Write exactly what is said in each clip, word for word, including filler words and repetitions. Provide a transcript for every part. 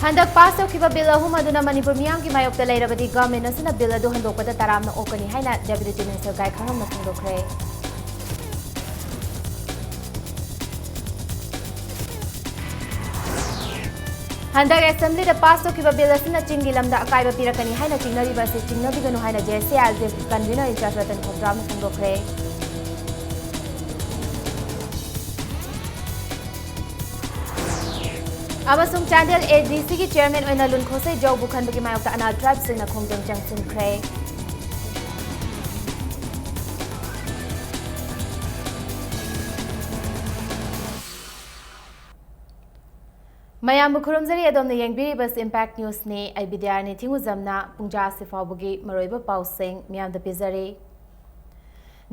ꯍꯟꯗꯛ ꯄꯥꯁ ꯇꯧꯈꯤꯕ ꯕꯤꯜ ꯑꯍꯨꯝ ꯑꯗꯨꯅ ꯃꯅꯤꯄꯨꯔ ꯃꯤꯌꯥꯝꯒꯤ ꯃꯥꯌꯣꯛꯇ ꯂꯩꯔꯕꯗꯤ ꯒꯚꯔꯟꯃꯦꯟꯠ ꯑꯁꯤꯅ ꯕꯤꯜ ꯑꯗꯨ ꯍꯟꯗꯣꯛꯄꯗ ꯇꯔꯥꯝꯅ ꯑꯣꯛꯀꯅꯤ ꯍꯥꯏꯅ ꯗꯦꯄ꯭ꯌꯨꯇꯤ ꯆꯤꯐ ꯃꯤꯅꯤꯁꯇꯔ ꯒꯥꯏ ꯈꯥꯉꯝꯅ ꯐꯣꯡꯗꯣꯛꯈ꯭ꯔꯦ꯫ ꯍꯟꯗꯛ ꯑꯦꯁꯦꯝꯕ꯭ꯂꯤꯗ ꯄꯥꯁ ꯇꯧꯈꯤꯕ ꯕꯤꯜ ꯑꯁꯤꯅ ꯆꯤꯡꯒꯤ ꯂꯝꯗ ꯑꯀꯥꯏꯕ ꯄꯤꯔꯛꯀꯅꯤ ꯍꯥꯏꯅ ꯆꯤꯡꯅꯔꯤꯕ ꯑꯁꯤ ꯆꯤꯡꯅꯕꯤꯒꯅꯨ ꯍꯥꯏꯅ J S C I L D F convener in charge Ratan ꯈꯣꯡꯒ꯭ꯔꯥꯝꯅ ꯐꯣꯡꯗꯣꯛꯈ꯭ꯔꯦ꯫ ꯑꯃꯁꯨꯡ ꯆꯥꯟꯗꯦꯜ ꯑꯦ ꯗꯤ ꯁꯤꯒꯤ ꯆꯤꯌꯔꯃꯦꯟ ꯑꯣꯏꯅ ꯂꯨꯟꯈꯣꯁꯩ ꯖꯧꯕꯨ ꯈꯟꯕꯒꯤ ꯃꯥꯌꯣꯛꯇ ꯑꯅꯥꯜ ꯇ꯭ꯔꯥꯏꯕꯁꯤꯡꯅ ꯈꯣꯡꯖꯪ ꯆꯪꯁꯤꯟꯈ꯭ꯔꯦ꯫ ꯃꯌꯥꯝꯕꯨ ꯈꯨꯔꯨꯝꯖꯔꯤ, ꯑꯗꯣꯝꯅ ꯌꯦꯡꯕꯤꯔꯤꯕꯁꯤ ꯏꯝꯄꯦꯛ ꯅ꯭ꯌꯨꯁꯅꯤ꯫ ꯑꯩ ꯕꯤꯗ꯭ꯌꯥꯔꯥꯅꯤ ꯊꯤꯡꯉꯨꯖꯝꯅ ꯄꯨꯡꯖꯥ ꯑꯁꯤ ꯐꯥꯎꯕꯒꯤ ꯃꯔꯨꯑꯣꯏꯕ ꯄꯥꯎꯁꯤꯡ ꯃꯤꯌꯥꯝꯗ ꯄꯤꯖꯔꯤ꯫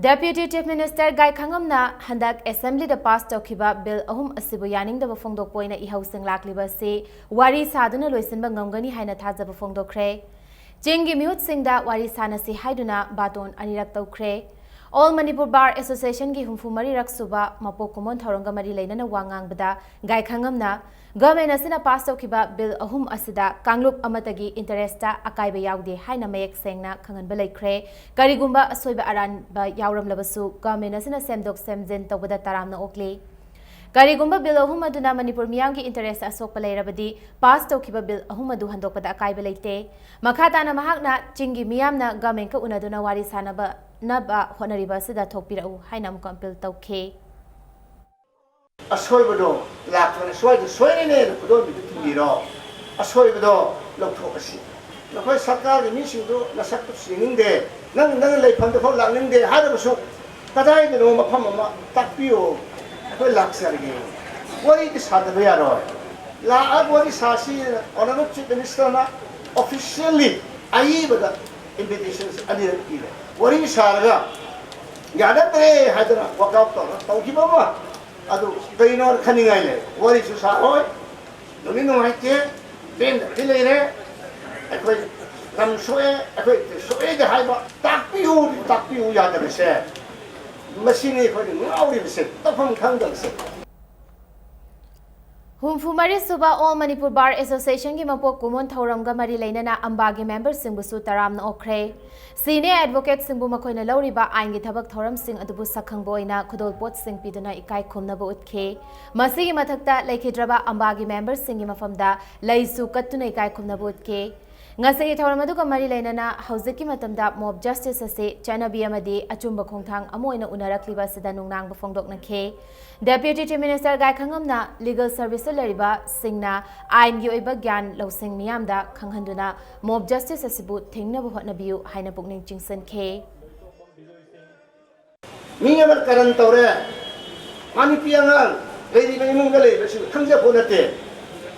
ꯗꯦꯄ꯭ꯌꯨꯇꯤ ꯆꯤꯐ ꯃꯤꯅꯤꯁꯇꯔ ꯒꯥꯏ ꯈꯥꯉꯝꯅ ꯍꯟꯗꯛ ꯑꯦꯁꯦꯝꯕ꯭ꯂꯤꯗ ꯄꯥꯁ ꯇꯧꯈꯤꯕ ꯕꯤꯜ ꯑꯍꯨꯝ ꯑꯁꯤꯕꯨ ꯌꯥꯅꯤꯡꯗꯕ ꯐꯣꯡꯗꯣꯛꯄ ꯑꯣꯏꯅ ꯏꯍꯧꯁꯤꯡ ꯂꯥꯛꯂꯤꯕ ꯑꯁꯤ ꯋꯥꯔꯤ ꯁꯥꯗꯨꯅ ꯂꯣꯏꯁꯤꯟꯕ ꯉꯝꯒꯅꯤ ꯍꯥꯏꯅ ꯊꯥꯖꯕ ꯐꯣꯡꯗꯣꯛꯈ꯭ꯔꯦ꯫ ꯆꯤꯡꯒꯤ ꯃꯤꯍꯨꯠꯁꯤꯡꯗ ꯋꯥꯔꯤ ꯁꯥꯅꯁꯤ ꯍꯥꯏꯗꯨꯅ ꯕꯥꯇꯣꯟ ꯑꯅꯤꯔꯛ ꯇꯧꯈ꯭ꯔꯦ꯫ ꯑꯣꯜ ꯃꯅꯤꯄꯨꯔ ꯕꯥꯔ ꯑꯦꯁꯣꯁꯤꯌꯦꯁꯟꯒꯤ ꯍꯨꯝꯐꯨ ꯃꯔꯤꯔꯛ ꯁꯨꯕ ꯃꯄꯣꯛ ꯀꯨꯝꯑꯣꯟ ꯊꯧꯔꯝꯒ ꯃꯔꯤ ꯂꯩꯅꯅ ꯋꯥ ꯉꯥꯡꯕꯗ ꯒꯥꯏ ꯈꯥꯉꯝꯅ ꯒꯚꯔꯟꯃꯦꯟꯠ ꯑꯁꯤꯅ ꯄꯥꯁ ꯇꯧꯈꯤꯕ ꯕꯤꯜ ꯑꯍꯨꯝ ꯑꯁꯤꯗ ꯀꯥꯡꯂꯨꯞ ꯑꯃꯠꯇꯒꯤ ꯏꯟꯇꯔꯦꯁꯇ ꯑꯀꯥꯏꯕ ꯌꯥꯎꯗꯦ ꯍꯥꯏꯅ ꯃꯌꯦꯛ ꯁꯦꯡꯅ ꯈꯪꯍꯟꯕ ꯂꯩꯈ꯭ꯔꯦ꯫ ꯀꯔꯤꯒꯨꯝꯕ ꯑꯁꯣꯏꯕ ꯑꯔꯥꯟꯕ ꯌꯥꯎꯔꯝꯂꯕꯁꯨ ꯒꯚꯔꯟꯃꯦꯟꯠ ꯑꯁꯤꯅ ꯁꯦꯝꯗꯣꯛ ꯁꯦꯝꯖꯤꯟ ꯇꯧꯕꯗ ꯇꯔꯥꯝꯅ ꯑꯣꯛꯂꯤ꯫ ꯀꯔꯤꯒꯨꯝꯕ ꯕꯤꯜ ꯑꯍꯨꯝ ꯑꯗꯨꯅ ꯃꯅꯤꯄꯨꯔ ꯃꯤꯌꯥꯝꯒꯤ ꯏꯟꯇꯔꯦꯁꯇ ꯑꯁꯣꯛꯄ ꯂꯩꯔꯕꯗꯤ ꯄꯥꯁ ꯇꯧꯈꯤꯕ ꯕꯤꯜ ꯑꯍꯨꯝ ꯑꯗꯨ ꯍꯟꯗꯣꯛꯄꯗ ꯑꯀꯥꯏꯕ ꯂꯩꯇꯦ꯫ ꯃꯈꯥ ꯇꯥꯅ ꯃꯍꯥꯛꯅ ꯆꯤꯡꯒꯤ ꯃꯤꯌꯥꯝꯅ ꯒꯚꯔꯟꯃꯦꯟꯠꯀ ꯎꯅꯗꯨꯅ ꯋꯥꯔꯤ ꯁꯥꯅꯕ ꯅꯕ ꯍꯣꯠꯅꯔꯤꯕ ꯑꯁꯤꯗ ꯊꯣꯛꯄꯤꯔꯛꯎ ꯍꯥꯏꯅ ꯑꯃꯨꯛꯀ ꯑꯄꯤꯜ ꯇꯧꯈꯤ꯫ ꯑꯁꯣꯏꯕꯗꯣ ꯂꯥꯛꯄꯅ ꯁꯣꯏꯗ ꯁꯣꯏꯔꯦꯅꯦꯅ ꯈꯨꯗꯣꯝꯕꯤꯗꯨ ꯊꯤꯟꯕꯤꯔꯣ꯫ ꯑꯁꯣꯏꯕꯗꯣ ꯂꯧꯊꯣꯛꯑꯁꯤ꯫ ꯅꯈꯣꯏ ꯁꯔꯀꯥꯔꯒꯤ ꯃꯤꯁꯤꯡꯗꯨ ꯅꯁꯛꯇꯨ ꯌꯦꯡꯅꯤꯡꯗꯦ, ꯅꯪ ꯅꯪ ꯂꯩꯐꯝꯗ ꯐꯥꯎ ꯂꯥꯛꯅꯤꯡꯗꯦ ꯍꯥꯏꯔꯕꯁꯨ ꯀꯗꯥꯏꯗꯅꯣ ꯃꯐꯝ ꯑꯃ ꯇꯥꯛꯄꯤꯌꯨ, ꯑꯩꯈꯣꯏ ꯂꯥꯛꯆꯔꯒꯦ꯫ ꯋꯥꯔꯤꯗꯤ ꯁꯥꯗꯕ ꯌꯥꯔꯣꯏ꯫ ꯂꯥꯛꯑꯒ ꯋꯥꯔꯤ ꯁꯥꯁꯤ꯫ ꯑꯣꯅꯔꯦꯕꯜ ꯆꯤꯐ ꯃꯤꯅꯤꯁꯇꯔꯅ ꯑꯣꯐꯤꯁꯤꯌꯦꯜꯂꯤ ꯑꯏꯕꯗ ꯏꯟꯚꯤꯇꯦꯁꯟꯁꯤ ꯑꯅꯤꯔꯛ ꯄꯤꯔꯦ꯫ ꯋꯥꯔꯤ ꯁꯥꯔꯒ ꯌꯥꯅꯗ꯭ꯔꯦ ꯍꯥꯏꯗꯅ ꯋꯥꯛꯑꯥꯎꯠ ꯇꯧꯔꯒ ꯇꯧꯈꯤꯕ ꯑꯃ ꯑꯗꯨ ꯀꯩꯅꯣ ꯈꯟꯅꯤꯡꯉꯥꯏ ꯂꯩ꯫ ꯋꯥꯔꯤꯁꯨ ꯁꯥꯔꯣꯏ, ꯅꯨꯡꯗꯤ ꯅꯨꯡꯉꯥꯏꯇꯦ, ꯄꯦꯟꯗꯕꯗꯤ ꯂꯩꯔꯦ꯫ ꯑꯩꯈꯣꯏ ꯂꯝ ꯁꯣꯛꯑꯦ, ꯑꯩꯈꯣꯏ ꯁꯣꯛꯑꯦꯗꯤ ꯍꯥꯏꯕ ꯇꯥꯛꯄꯤꯌꯨ, ꯇꯥꯛꯄꯤꯌꯨ ꯌꯥꯗꯕꯁꯦ, ꯃꯁꯤꯅꯤ ꯑꯩꯈꯣꯏꯅ ꯉꯥꯎꯔꯤꯕꯁꯦ, ꯇꯧꯐꯝ ꯈꯪꯗꯕꯁꯦ꯫ ꯍꯨꯝꯐꯨ ꯃꯔꯤ ꯁꯨꯕ All Manipur Bar Association ꯒꯤ ꯃꯄꯣꯛ ꯀꯨꯝꯑꯣꯟ ꯊꯧꯔꯝꯒ ꯃꯔꯤ ꯂꯩꯅꯅ ꯑꯝꯕꯥꯒꯤ member ꯁꯤꯡꯕꯨꯁꯨ ꯇꯔꯥꯝꯅ ꯑꯣꯛꯈ꯭ꯔꯦ꯫ Senior advocate ꯁꯤꯡꯕꯨ ꯃꯈꯣꯏꯅ ꯂꯧꯔꯤꯕ ꯑꯥꯏꯟꯒꯤ ꯊꯕꯛ ꯊꯧꯔꯝꯁꯤꯡ ꯑꯗꯨꯕꯨ ꯁꯛꯈꯪꯕ ꯑꯣꯏꯅ ꯈꯨꯗꯣꯜꯄꯣꯠꯁꯤꯡ ꯄꯤꯗꯨꯅ ꯏꯀꯥꯏ ꯈꯨꯝꯅꯕ ꯎꯠꯈꯤ꯫ ꯃꯁꯤꯒꯤ ꯃꯊꯛꯇ ꯂꯩꯈꯤꯗ꯭ꯔꯕ ꯑꯝꯕꯥꯒꯤ member ꯁꯤꯡꯒꯤ ꯃꯐꯝꯗ ꯂꯩꯁꯨ ꯀꯠꯇꯨꯅ ꯏꯀꯥꯏ ꯈꯨꯝꯅꯕ ꯎꯠꯈꯤ꯫ ꯉꯁꯤꯒꯤ ꯊꯧꯔꯝ ꯑꯗꯨꯒ ꯃꯔꯤ ꯂꯩꯅꯅ ꯍꯧꯖꯤꯛꯀꯤ ꯃꯇꯝꯗ mob justice ꯑꯁꯤ ꯆꯠꯅꯕꯤ ꯑꯃꯗꯤ ꯑꯆꯨꯝꯕ ꯈꯣꯡꯊꯥꯡ ꯑꯃ ꯑꯣꯏꯅ ꯎꯅꯔꯛꯂꯤꯕ ꯑꯁꯤꯗ ꯅꯨꯡꯅꯥꯡꯕ ꯐꯣꯡꯗꯣꯛꯅꯈꯤ꯫ Deputy Chief Minister ꯒꯥꯏꯈꯪꯉꯝꯅ legal service ꯇ ꯂꯩꯔꯤꯕꯁꯤꯡꯅ ꯑꯥꯏꯟꯒꯤ ꯑꯣꯏꯕ ꯒ꯭ꯌꯥꯟ ꯂꯧꯁꯤꯡ ꯃꯤꯌꯥꯝꯗ ꯈꯪꯍꯟꯗꯨꯅ mob justice ꯑꯁꯤꯕꯨ ꯊꯤꯡꯅꯕ ꯍꯣꯠꯅꯕꯤꯌꯨ ꯍꯥꯏꯅ ꯄꯨꯛꯅꯤꯡ ꯆꯤꯡꯁꯤꯟꯈꯤ꯫ ꯃꯤ ꯑꯃꯅ ꯀꯔꯟ ꯇꯧꯔꯦ, ꯃꯥ ꯅꯨꯄꯤ ꯑꯉꯥꯡ ꯂꯩꯔꯤꯕ ꯏꯃꯨꯡꯗ ꯂꯩꯔꯤꯕꯁꯤꯡ ꯈꯪꯖꯄꯣꯠ ꯅꯠꯇꯦ꯫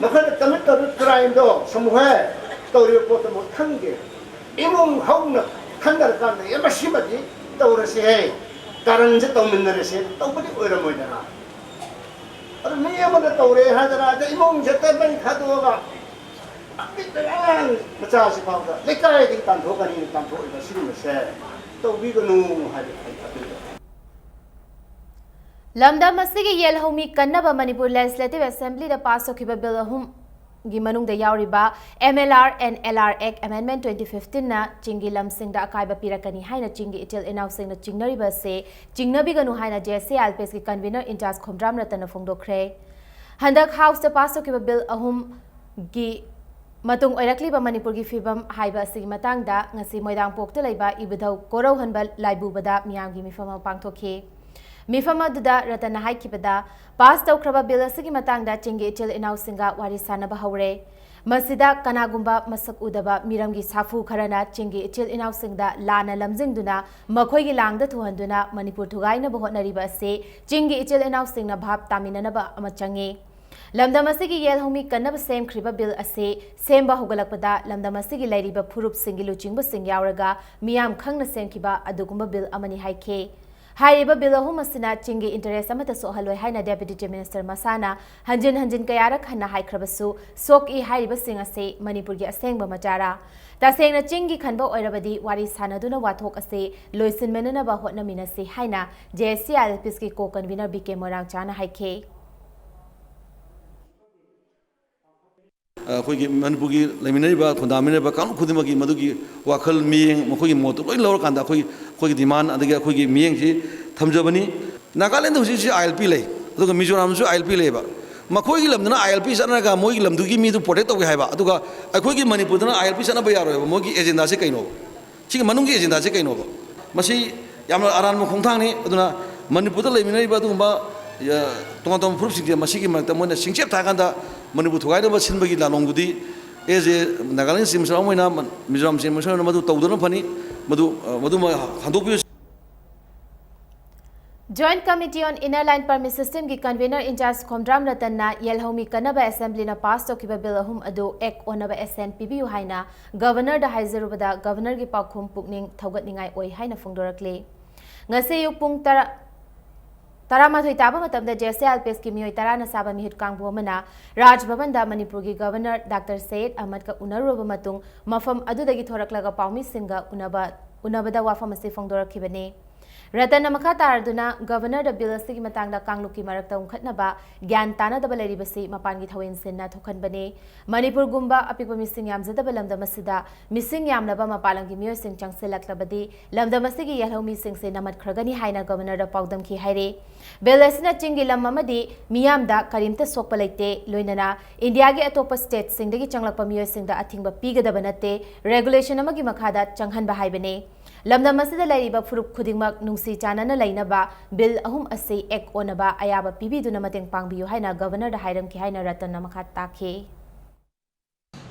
ꯃꯈꯣꯏꯅ commit ꯇꯧꯔꯤꯕ crime ꯗꯣ ꯁꯃꯨꯍꯦ ꯇꯧꯔꯤꯕ ꯄꯣꯠꯇꯣ ꯃꯣꯏ ꯈꯪꯗꯦ꯫ ꯏꯃꯨꯡ ꯍꯧꯅ ꯈꯟꯅꯔꯀꯥꯟꯗ ꯑꯦ ꯃꯁꯤꯃꯗꯤ ꯇꯧꯔꯁꯤꯍꯦ, ꯀꯔꯟꯁꯦ ꯇꯧꯃꯤꯟꯅꯔꯁꯦ ꯇꯧꯕꯗꯤ ꯑꯣꯏꯔꯝꯃꯣꯏꯗꯅ꯫ ꯑꯗꯨ ꯃꯤ ꯑꯃꯅ ꯇꯧꯔꯦ ꯍꯥꯏꯗꯅ ꯑꯗ ꯏꯃꯨꯡꯁꯦ ꯃꯩ ꯊꯥꯗꯣꯛꯑꯒ ꯑꯄꯤꯛꯄ ꯑꯉꯥꯡ ꯃꯆꯥꯁꯤ ꯐꯥꯎꯗ ꯂꯩꯀꯥꯏꯗꯒꯤ ꯇꯥꯟꯊꯣꯛꯀꯅꯤꯅ ꯇꯥꯟꯊꯣꯛꯏꯕ ꯁꯤꯒꯨꯝꯕꯁꯦ ꯇꯧꯕꯤꯒꯅꯨ ꯍꯥꯏꯕ ꯑꯩ ꯑꯄꯤꯜ ꯇꯧꯏ꯫ ꯂꯝꯗꯝ ꯑꯁꯤꯒꯤ ꯌꯦꯜꯍꯧꯃꯤ ꯀꯟꯅꯕ ꯃꯅꯤꯄꯨꯔ Legislative Assembly ꯗ pass ꯇꯧꯈꯤꯕ bill ꯑꯍꯨꯝꯒꯤ ꯃꯅꯨꯡꯗ ꯌꯥꯎꯔꯤꯕ M L R and L R Act Amendment twenty fifteen ꯅ ꯆꯤꯡꯒꯤ ꯂꯝꯁꯤꯡꯗ ꯑꯀꯥꯏꯕ ꯄꯤꯔꯛꯀꯅꯤ ꯍꯥꯏꯅ ꯆꯤꯡꯒꯤ ꯏꯆꯤꯜ ꯏꯅꯥꯎꯁꯤꯡꯅ ꯆꯤꯡꯅꯔꯤꯕ ꯑꯁꯤ ꯆꯤꯡꯅꯕꯤꯒꯅꯨ ꯍꯥꯏꯅ J C I L P S ꯀꯤ convener in charge ꯈꯣꯝꯗ꯭ꯔꯥꯝ ꯔꯇꯟꯅ ꯐꯣꯡꯗꯣꯛꯈ꯭ꯔꯦ꯫ ꯍꯟꯗꯛ House ꯇ pass ꯇꯧꯈꯤꯕ bill ꯑꯍꯨꯝꯒꯤ ꯃꯇꯨꯡ ꯑꯣꯏꯔꯛꯂꯤꯕ ꯃꯅꯤꯄꯨꯔꯒꯤ ꯐꯤꯕꯝ ꯍꯥꯏꯕ ꯑꯁꯤꯒꯤ ꯃꯇꯥꯡꯗ ꯉꯁꯤ ꯃꯣꯏꯔꯥꯡꯄꯣꯛꯇ ꯂꯩꯕ ꯏꯕꯨꯙꯧ ꯀꯣꯔꯧꯍꯟꯕ ꯂꯥꯏꯕꯨꯕꯗ ꯃꯤꯌꯥꯝꯒꯤ ꯃꯤꯐꯝ ꯑꯃ ꯄꯥꯡꯊꯣꯛꯈꯤ꯫ ꯃꯤꯐꯝ ꯑꯗꯨꯗ ꯔꯇꯟꯅ ꯍꯥꯏꯈꯤꯕꯗ, pass ꯇꯧꯈ꯭ꯔꯕ bill ꯑꯁꯤꯒꯤ ꯃꯇꯥꯡꯗ ꯆꯤꯡꯒꯤ ꯏꯆꯤꯜ ꯏꯅꯥꯎꯁꯤꯡꯒ ꯋꯥꯔꯤ ꯁꯥꯅꯕ ꯍꯧꯔꯦ꯫ ꯃꯁꯤꯗ ꯀꯅꯥꯒꯨꯝꯕ ꯃꯁꯛ ꯎꯗꯕ ꯃꯤꯔꯝꯒꯤ ꯁꯥꯐꯨ ꯈꯔꯅ ꯆꯤꯡꯒꯤ ꯏꯆꯤꯜ ꯏꯅꯥꯎꯁꯤꯡꯗ ꯂꯥꯟꯅ ꯂꯝꯖꯤꯡꯗꯨꯅ ꯃꯈꯣꯏꯒꯤ ꯂꯥꯡꯗ ꯊꯨꯍꯟꯗꯨꯅ ꯃꯅꯤꯄꯨꯔ ꯊꯨꯒꯥꯏꯅꯕ ꯍꯣꯠꯅꯔꯤꯕ ꯑꯁꯤ ꯆꯤꯡꯒꯤ ꯏꯆꯤꯜ ꯏꯅꯥꯎꯁꯤꯡꯅ ꯚꯥꯞ ꯇꯥꯃꯤꯟꯅꯅꯕ ꯑꯃ ꯆꯪꯏ꯫ ꯂꯝꯗꯝ ꯑꯁꯤꯒꯤ ꯌꯦꯜꯍꯧꯃꯤ ꯀꯟꯅꯕ ꯁꯦꯝꯈ꯭ꯔꯤꯕ bill ꯑꯁꯤ ꯁꯦꯝꯕ ꯍꯧꯒꯠꯂꯛꯄꯗ ꯂꯝꯗꯝ ꯑꯁꯤꯒꯤ ꯂꯩꯔꯤꯕ ꯐꯨꯔꯨꯞꯁꯤꯡꯒꯤ ꯂꯨꯆꯤꯡꯕꯁꯤꯡ ꯌꯥꯎꯔꯒ ꯃꯤꯌꯥꯝ ꯈꯪꯅ ꯁꯦꯝꯈꯤꯕ ꯑꯗꯨꯒꯨꯝꯕ bill ꯑꯃꯅꯤ ꯍꯥꯏꯈꯤ꯫ ꯍꯥꯏꯔꯤꯕ bill ꯑꯍꯨꯝ ꯑꯁꯤꯅ ꯆꯤꯡꯒꯤ interest ꯑꯃꯠꯇ ꯁꯣꯛꯍꯜꯂꯣꯏ ꯍꯥꯏꯅ Deputy Chief Minister ꯃꯁꯥꯅ ꯍꯟꯖꯤꯟ ꯍꯟꯖꯤꯟ ꯀꯌꯥꯔꯛ ꯍꯟꯅ ꯍꯥꯏꯈ꯭ꯔꯕꯁꯨ, ꯁꯣꯛꯏ ꯍꯥꯏꯔꯤꯕꯁꯤꯡ ꯑꯁꯤ ꯃꯅꯤꯄꯨꯔꯒꯤ ꯑꯁꯦꯡꯕ ꯃꯆꯥꯔꯥ? ꯇꯁꯦꯡꯅ ꯆꯤꯡꯒꯤ ꯈꯟꯕ ꯑꯣꯏꯔꯕꯗꯤ ꯋꯥꯔꯤ ꯁꯥꯅꯗꯨꯅ ꯋꯥꯊꯣꯛ ꯑꯁꯤ ꯂꯣꯏꯁꯤꯟꯃꯤꯟꯅꯅꯕ ꯍꯣꯠꯅꯃꯤꯟꯅꯁꯤ ꯍꯥꯏꯅ J C I L P S ꯀꯤ co-convener B K ꯃꯣꯏꯔꯥꯡꯆꯥꯅ ꯍꯥꯏꯈꯤ꯫ ꯑꯩꯈꯣꯏꯒꯤ ꯃꯅꯤꯄꯨꯔꯒꯤ ꯂꯩꯃꯤꯟꯅꯔꯤꯕ, ꯈꯨꯟꯗꯥꯃꯤꯟꯅꯔꯤꯕ ꯀꯥꯡꯂꯨꯞ ꯈꯨꯗꯤꯡꯃꯛꯀꯤ ꯃꯗꯨꯒꯤ ꯋꯥꯈꯜ, ꯃꯤꯠꯌꯦꯡ, ꯃꯈꯣꯏꯒꯤ ꯃꯣꯠꯇꯨ ꯂꯣꯏ ꯂꯧꯔꯀꯥꯟꯗ ꯑꯩꯈꯣꯏ, ꯑꯩꯈꯣꯏꯒꯤ demand ꯑꯗꯒꯤ ꯑꯩꯈꯣꯏꯒꯤ ꯃꯤꯠꯌꯦꯡꯁꯤ ꯊꯝꯖꯕꯅꯤ꯫ ꯅꯥꯒꯥꯂꯦꯟꯗ ꯍꯧꯖꯤꯛ ꯍꯧꯖꯤꯛ ILP ꯂꯩ, ꯑꯗꯨꯒ ꯃꯤꯖꯣꯔꯥꯝꯗꯁꯨ ILP ꯂꯩꯌꯦꯕ꯫ ꯃꯈꯣꯏꯒꯤ ꯂꯝꯗꯅ ILP ꯆꯠꯅꯔꯒ ꯃꯣꯏꯒꯤ ꯂꯝꯗꯨꯒꯤ ꯃꯤꯗꯨ protect ꯇꯧꯒꯦ ꯍꯥꯏꯕ, ꯑꯗꯨꯒ ꯑꯩꯈꯣꯏꯒꯤ ꯃꯅꯤꯄꯨꯔꯗꯅ ILP ꯆꯠꯅꯕ ꯌꯥꯔꯣꯏꯕ꯫ ꯃꯣꯏꯒꯤ agendaꯁꯦ ꯀꯩꯅꯣꯕ? ꯁꯤꯒꯤ ꯃꯅꯨꯡꯒꯤ agendaꯁꯦ ꯀꯩꯅꯣꯕ? ꯃꯁꯤ ꯌꯥꯝꯅ ꯑꯔꯥꯟꯕ ꯈꯣꯡꯊꯥꯡꯅꯤ꯫ ꯑꯗꯨꯅ ꯃꯅꯤꯄꯨꯔꯗ ꯂꯩꯃꯤꯟꯅꯔꯤꯕ ꯑꯗꯨꯒꯨꯝꯕ, ꯑ, ꯇꯣꯉꯥꯟ ꯇꯣꯉꯥꯟꯕ ꯐꯨꯔꯨꯞꯁꯤꯡꯁꯦ ꯃꯁꯤꯒꯤ ꯃꯔꯛꯇ ꯃꯣꯏꯅ ꯁꯤꯡꯆꯦꯞ ꯊꯥꯀꯥꯟꯗ Manipur ꯊꯨꯒꯥꯏꯅꯕ ꯁꯤꯟꯕꯒꯤ ꯂꯥꯂꯣꯡꯗꯨꯗꯤ as a Nagaland State Minister ꯑꯃ ꯑꯣꯏꯅ, ꯃꯤꯖꯣꯔꯥꯝ State Minister ꯑꯣꯏꯅ ꯃꯗꯨ ꯇꯧꯗꯅ ꯐꯅꯤ꯫ ꯃꯗꯨ, ꯑ, ꯃꯗꯨꯃ ꯍꯟꯗꯣꯛꯄꯤꯌꯨ꯫ Joint Committee on Inner Line Permit Systemꯒꯤ convener in charge Khomdram ꯔꯇꯟꯅ ꯌꯦꯜꯍꯧꯃꯤ ꯀꯟꯅꯕ assemblyꯅ pass ꯇꯧꯈꯤꯕ bill ꯑꯍꯨꯝ ꯑꯗꯨ act ꯑꯣꯟꯅꯕ assent ꯄꯤꯕꯤꯌꯨ ꯍꯥꯏꯅ governorꯗ ꯍꯥꯏꯖꯔꯨꯕꯗ governorꯒꯤ ꯄꯥꯎꯈꯨꯝ ꯄꯨꯛꯅꯤꯡ ꯊꯧꯒꯠꯅꯤꯡꯉꯥꯏ ꯑꯣꯏ ꯍꯥꯏꯅ ꯐꯣꯡꯗꯣꯔꯛꯂꯤ꯫ ꯉꯁꯤ ꯑꯌꯨꯛ ꯄꯨꯡ ꯇꯔꯥ, ꯇꯔꯥꯃꯥꯊꯣꯏ ꯇꯥꯕ ꯃꯇꯝꯗ JSA ILPSꯀꯤ ꯃꯤꯑꯣꯏ ꯇꯔꯥꯅ ꯁꯥꯕ ꯃꯤꯍꯨꯠ ꯀꯥꯡꯕꯨ ꯑꯃꯅ ꯔꯥꯖ ꯚꯕꯟꯗ ꯃꯅꯤꯄꯨꯔꯒꯤ governor Doctor Syed Ahmedꯀ ꯎꯅꯔꯨꯔꯕ ꯃꯇꯨꯡ ꯃꯐꯝ ꯑꯗꯨꯗꯒꯤ ꯊꯣꯔꯛꯂꯒ ꯄꯥꯎꯃꯤꯁꯤꯡꯒ ꯎꯅꯕ, ꯎꯅꯕꯗ ꯋꯥꯐꯝ ꯑꯁꯤ ꯐꯣꯡꯗꯣꯔꯛꯈꯤꯕꯅꯤ꯫ ꯔꯇꯟꯅ ꯃꯈꯥ ꯇꯥꯔꯗꯨꯅ governorꯗ bill ꯑꯁꯤꯒꯤ ꯃꯇꯥꯡꯗ ꯀꯥꯡꯂꯨꯞꯀꯤ ꯃꯔꯛꯇ ꯎꯪꯈꯠꯅꯕ ꯒ꯭ꯌꯥꯟ ꯇꯥꯅꯗꯕ ꯂꯩꯔꯤꯕꯁꯤ ꯃꯄꯥꯟꯒꯤ ꯊꯧꯑꯣꯡꯁꯤꯟꯅ ꯊꯣꯛꯍꯟꯕꯅꯤ꯫ ꯃꯅꯤꯄꯨꯔꯒꯨꯝꯕ ꯑꯄꯤꯛꯄ ꯃꯤꯁꯤꯡ ꯌꯥꯝꯖꯗꯕ ꯂꯝꯗꯝ ꯑꯁꯤꯗ ꯃꯤꯁꯤꯡ ꯌꯥꯝꯂꯕ ꯃꯄꯥꯟ ꯂꯝꯒꯤ ꯃꯤꯑꯣꯏꯁꯤꯡ ꯆꯪꯁꯤꯜꯂꯛꯂꯕꯗꯤ ꯂꯝꯗꯝ ꯑꯁꯤꯒꯤ ꯌꯦꯜꯍꯧꯃꯤꯁꯤꯡꯁꯦ ꯅꯝꯃꯠꯈ꯭ꯔꯒꯅꯤ ꯍꯥꯏꯅ governorꯗ ꯄꯥꯎꯗꯝꯈꯤ ꯍꯥꯏꯔꯤ꯫ Bill ꯑꯁꯤꯅ ꯆꯤꯡꯒꯤ ꯂꯝ ꯑꯃꯗꯤ ꯃꯤꯌꯥꯝꯗ ꯀꯔꯤꯝꯇ ꯁꯣꯛꯄ ꯂꯩꯇꯦ, ꯂꯣꯏꯅꯅ ꯏꯟꯗꯤꯌꯥꯒꯤ ꯑꯇꯣꯞꯄ stateꯁꯤꯡꯗꯒꯤ ꯆꯪꯂꯛꯄ ꯃꯤꯑꯣꯏꯁꯤꯡꯗ ꯑꯊꯤꯡꯕ ꯄꯤꯒꯗꯕ ꯅꯠꯇꯦ, regulation ꯑꯃꯒꯤ ꯃꯈꯥꯗ ꯆꯪꯍꯟꯕ ꯍꯥꯏꯕꯅꯤ꯫ ꯂꯝꯗꯝ ꯑꯁꯤꯗ ꯂꯩꯔꯤꯕ ꯐꯨꯔꯨꯞ ꯈꯨꯗꯤꯡꯃꯛ ꯅꯨꯡꯁꯤ ꯆꯥꯟꯅꯅ ꯂꯩꯅꯕ bill ꯑꯍꯨꯝ ꯑꯁꯤ act ꯑꯣꯟꯅꯕ ꯑꯌꯥꯕ ꯄꯤꯕꯤꯗꯨꯅ ꯃꯇꯦꯡ ꯄꯥꯡꯕꯤꯌꯨ ꯍꯥꯏꯅ governorꯗ ꯍꯥꯏꯔꯝꯈꯤ ꯍꯥꯏꯅ ꯔꯇꯟꯅ ꯃꯈꯥ ꯇꯥꯈꯤ꯫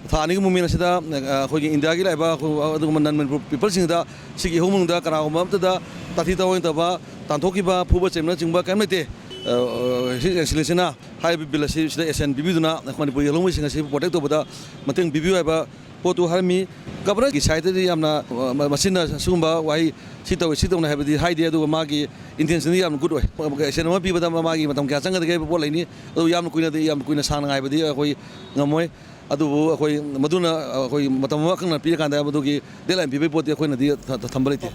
ꯊꯥ ꯑꯅꯤꯒꯤ movement ꯑꯁꯤꯗ, ꯑ, ꯑꯩꯈꯣꯏꯒꯤ ꯏꯟꯗꯤꯌꯥꯒꯤ ꯂꯥꯛꯏꯕ ꯑꯩꯈꯣꯏ ꯑꯗꯨꯒꯨꯝꯕ non Manipur peopleꯁꯤꯡꯗ ꯁꯤꯒꯤ ꯏꯍꯧ ꯃꯅꯨꯡꯗ ꯀꯅꯥꯒꯨꯝꯕ ꯑꯃꯠꯇꯗ ꯇꯥꯊꯤ ꯇꯥꯑꯣꯏ ꯇꯧꯕ, ꯇꯥꯟꯊꯣꯛꯈꯤꯕ, ꯐꯨꯕ ꯆꯩꯕꯅꯆꯤꯡꯕ ꯀꯔꯤꯝ ꯂꯩꯇꯦ꯫ ꯑ, His Excellencyꯅ ꯍꯥꯏꯔꯤꯕ bill ꯑꯁꯤ ꯁꯤꯗ assent ꯄꯤꯕꯤꯗꯨꯅ ꯑꯩꯈꯣꯏ ꯃꯅꯤꯄꯨꯔꯒꯤ ꯌꯦꯜꯍꯧꯃꯤꯁꯤꯡ ꯑꯁꯤ protect ꯇꯧꯕꯗ ꯃꯇꯦꯡ ꯄꯤꯕꯤꯌꯨ ꯍꯥꯏꯕ ꯄꯣꯠꯇꯨ ꯍꯥꯏꯔꯝꯃꯤ꯫ Governorꯒꯤ sideꯇꯗꯤ ꯌꯥꯝꯅ, ꯑ, ꯃ-, ꯃꯁꯤꯅ ꯁꯤꯒꯨꯝꯕ ꯋꯥꯍꯩ ꯁꯤ ꯇꯧꯏ, ꯁꯤ ꯇꯧꯅꯤ ꯍꯥꯏꯕꯗꯤ ꯍꯥꯏꯗꯦ, ꯑꯗꯨꯒ ꯃꯥꯒꯤ intentionꯗꯤ ꯌꯥꯝꯅ good ꯑꯣꯏ꯫ Assent ꯑꯃ ꯄꯤꯕꯗ ꯃꯥꯒꯤ ꯃꯇꯝ ꯀꯌꯥ ꯆꯪꯒꯗꯒꯦ ꯍꯥꯏꯕ ꯄꯣꯠ ꯂꯩꯅꯤ꯫ ꯑꯗꯨ ꯌꯥꯝꯅ ꯀꯨꯏꯅꯗꯤ, ꯌꯥꯝ ꯀꯨꯏꯅ ꯁꯥꯡꯅ ꯉꯥꯏꯕꯗꯤ ꯑꯩꯈꯣꯏ ꯉꯝꯃꯣꯏ꯫ ꯑꯗꯨꯕꯨ ꯑꯩꯈꯣꯏ ꯃꯗꯨꯅ ꯑꯩꯈꯣꯏ ꯃꯇꯝ ꯑꯃ ꯑꯀꯛꯅꯅ ꯄꯤꯔꯀꯥꯟꯗ ꯃꯗꯨꯒꯤ deadline ꯄꯤꯕꯒꯤ ꯄꯣꯠꯇꯤ ꯑꯩꯈꯣꯏꯅꯗꯤ ꯊ-, ꯊ-, ꯊꯝꯕ ꯂꯩꯇꯦ꯫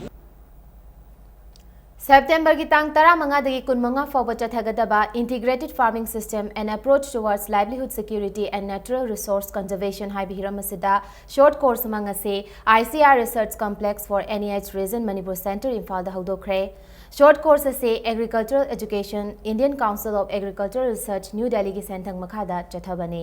ꯁꯦꯞꯇꯦꯝꯕꯔꯒꯤ ꯇꯥꯡ ꯇꯔꯥꯃꯉꯥꯗꯒꯤ ꯀꯨꯟꯃꯉꯥ ꯐꯥꯎꯕ ꯆꯠꯊꯒꯗꯕ Integrated Farming System, An Approach Towards Livelihood Security and Natural Resource Conservation ꯍꯥꯏꯕ ꯍꯤꯔꯝ ꯑꯁꯤꯗ short course ꯑꯃ ꯉꯁꯤ I C R Research Complex for N E H Region Manipur Center ꯏꯝꯐꯥꯜꯗ ꯍꯧꯗꯣꯛꯈ꯭ꯔꯦ꯫ Short course ꯑꯁꯤ Agricultural Education, Indian Council of Agricultural Research, New Delhiꯒꯤ ꯁꯦꯟꯊꯪ ꯃꯈꯥꯗ ꯆꯠꯊꯕꯅꯤ꯫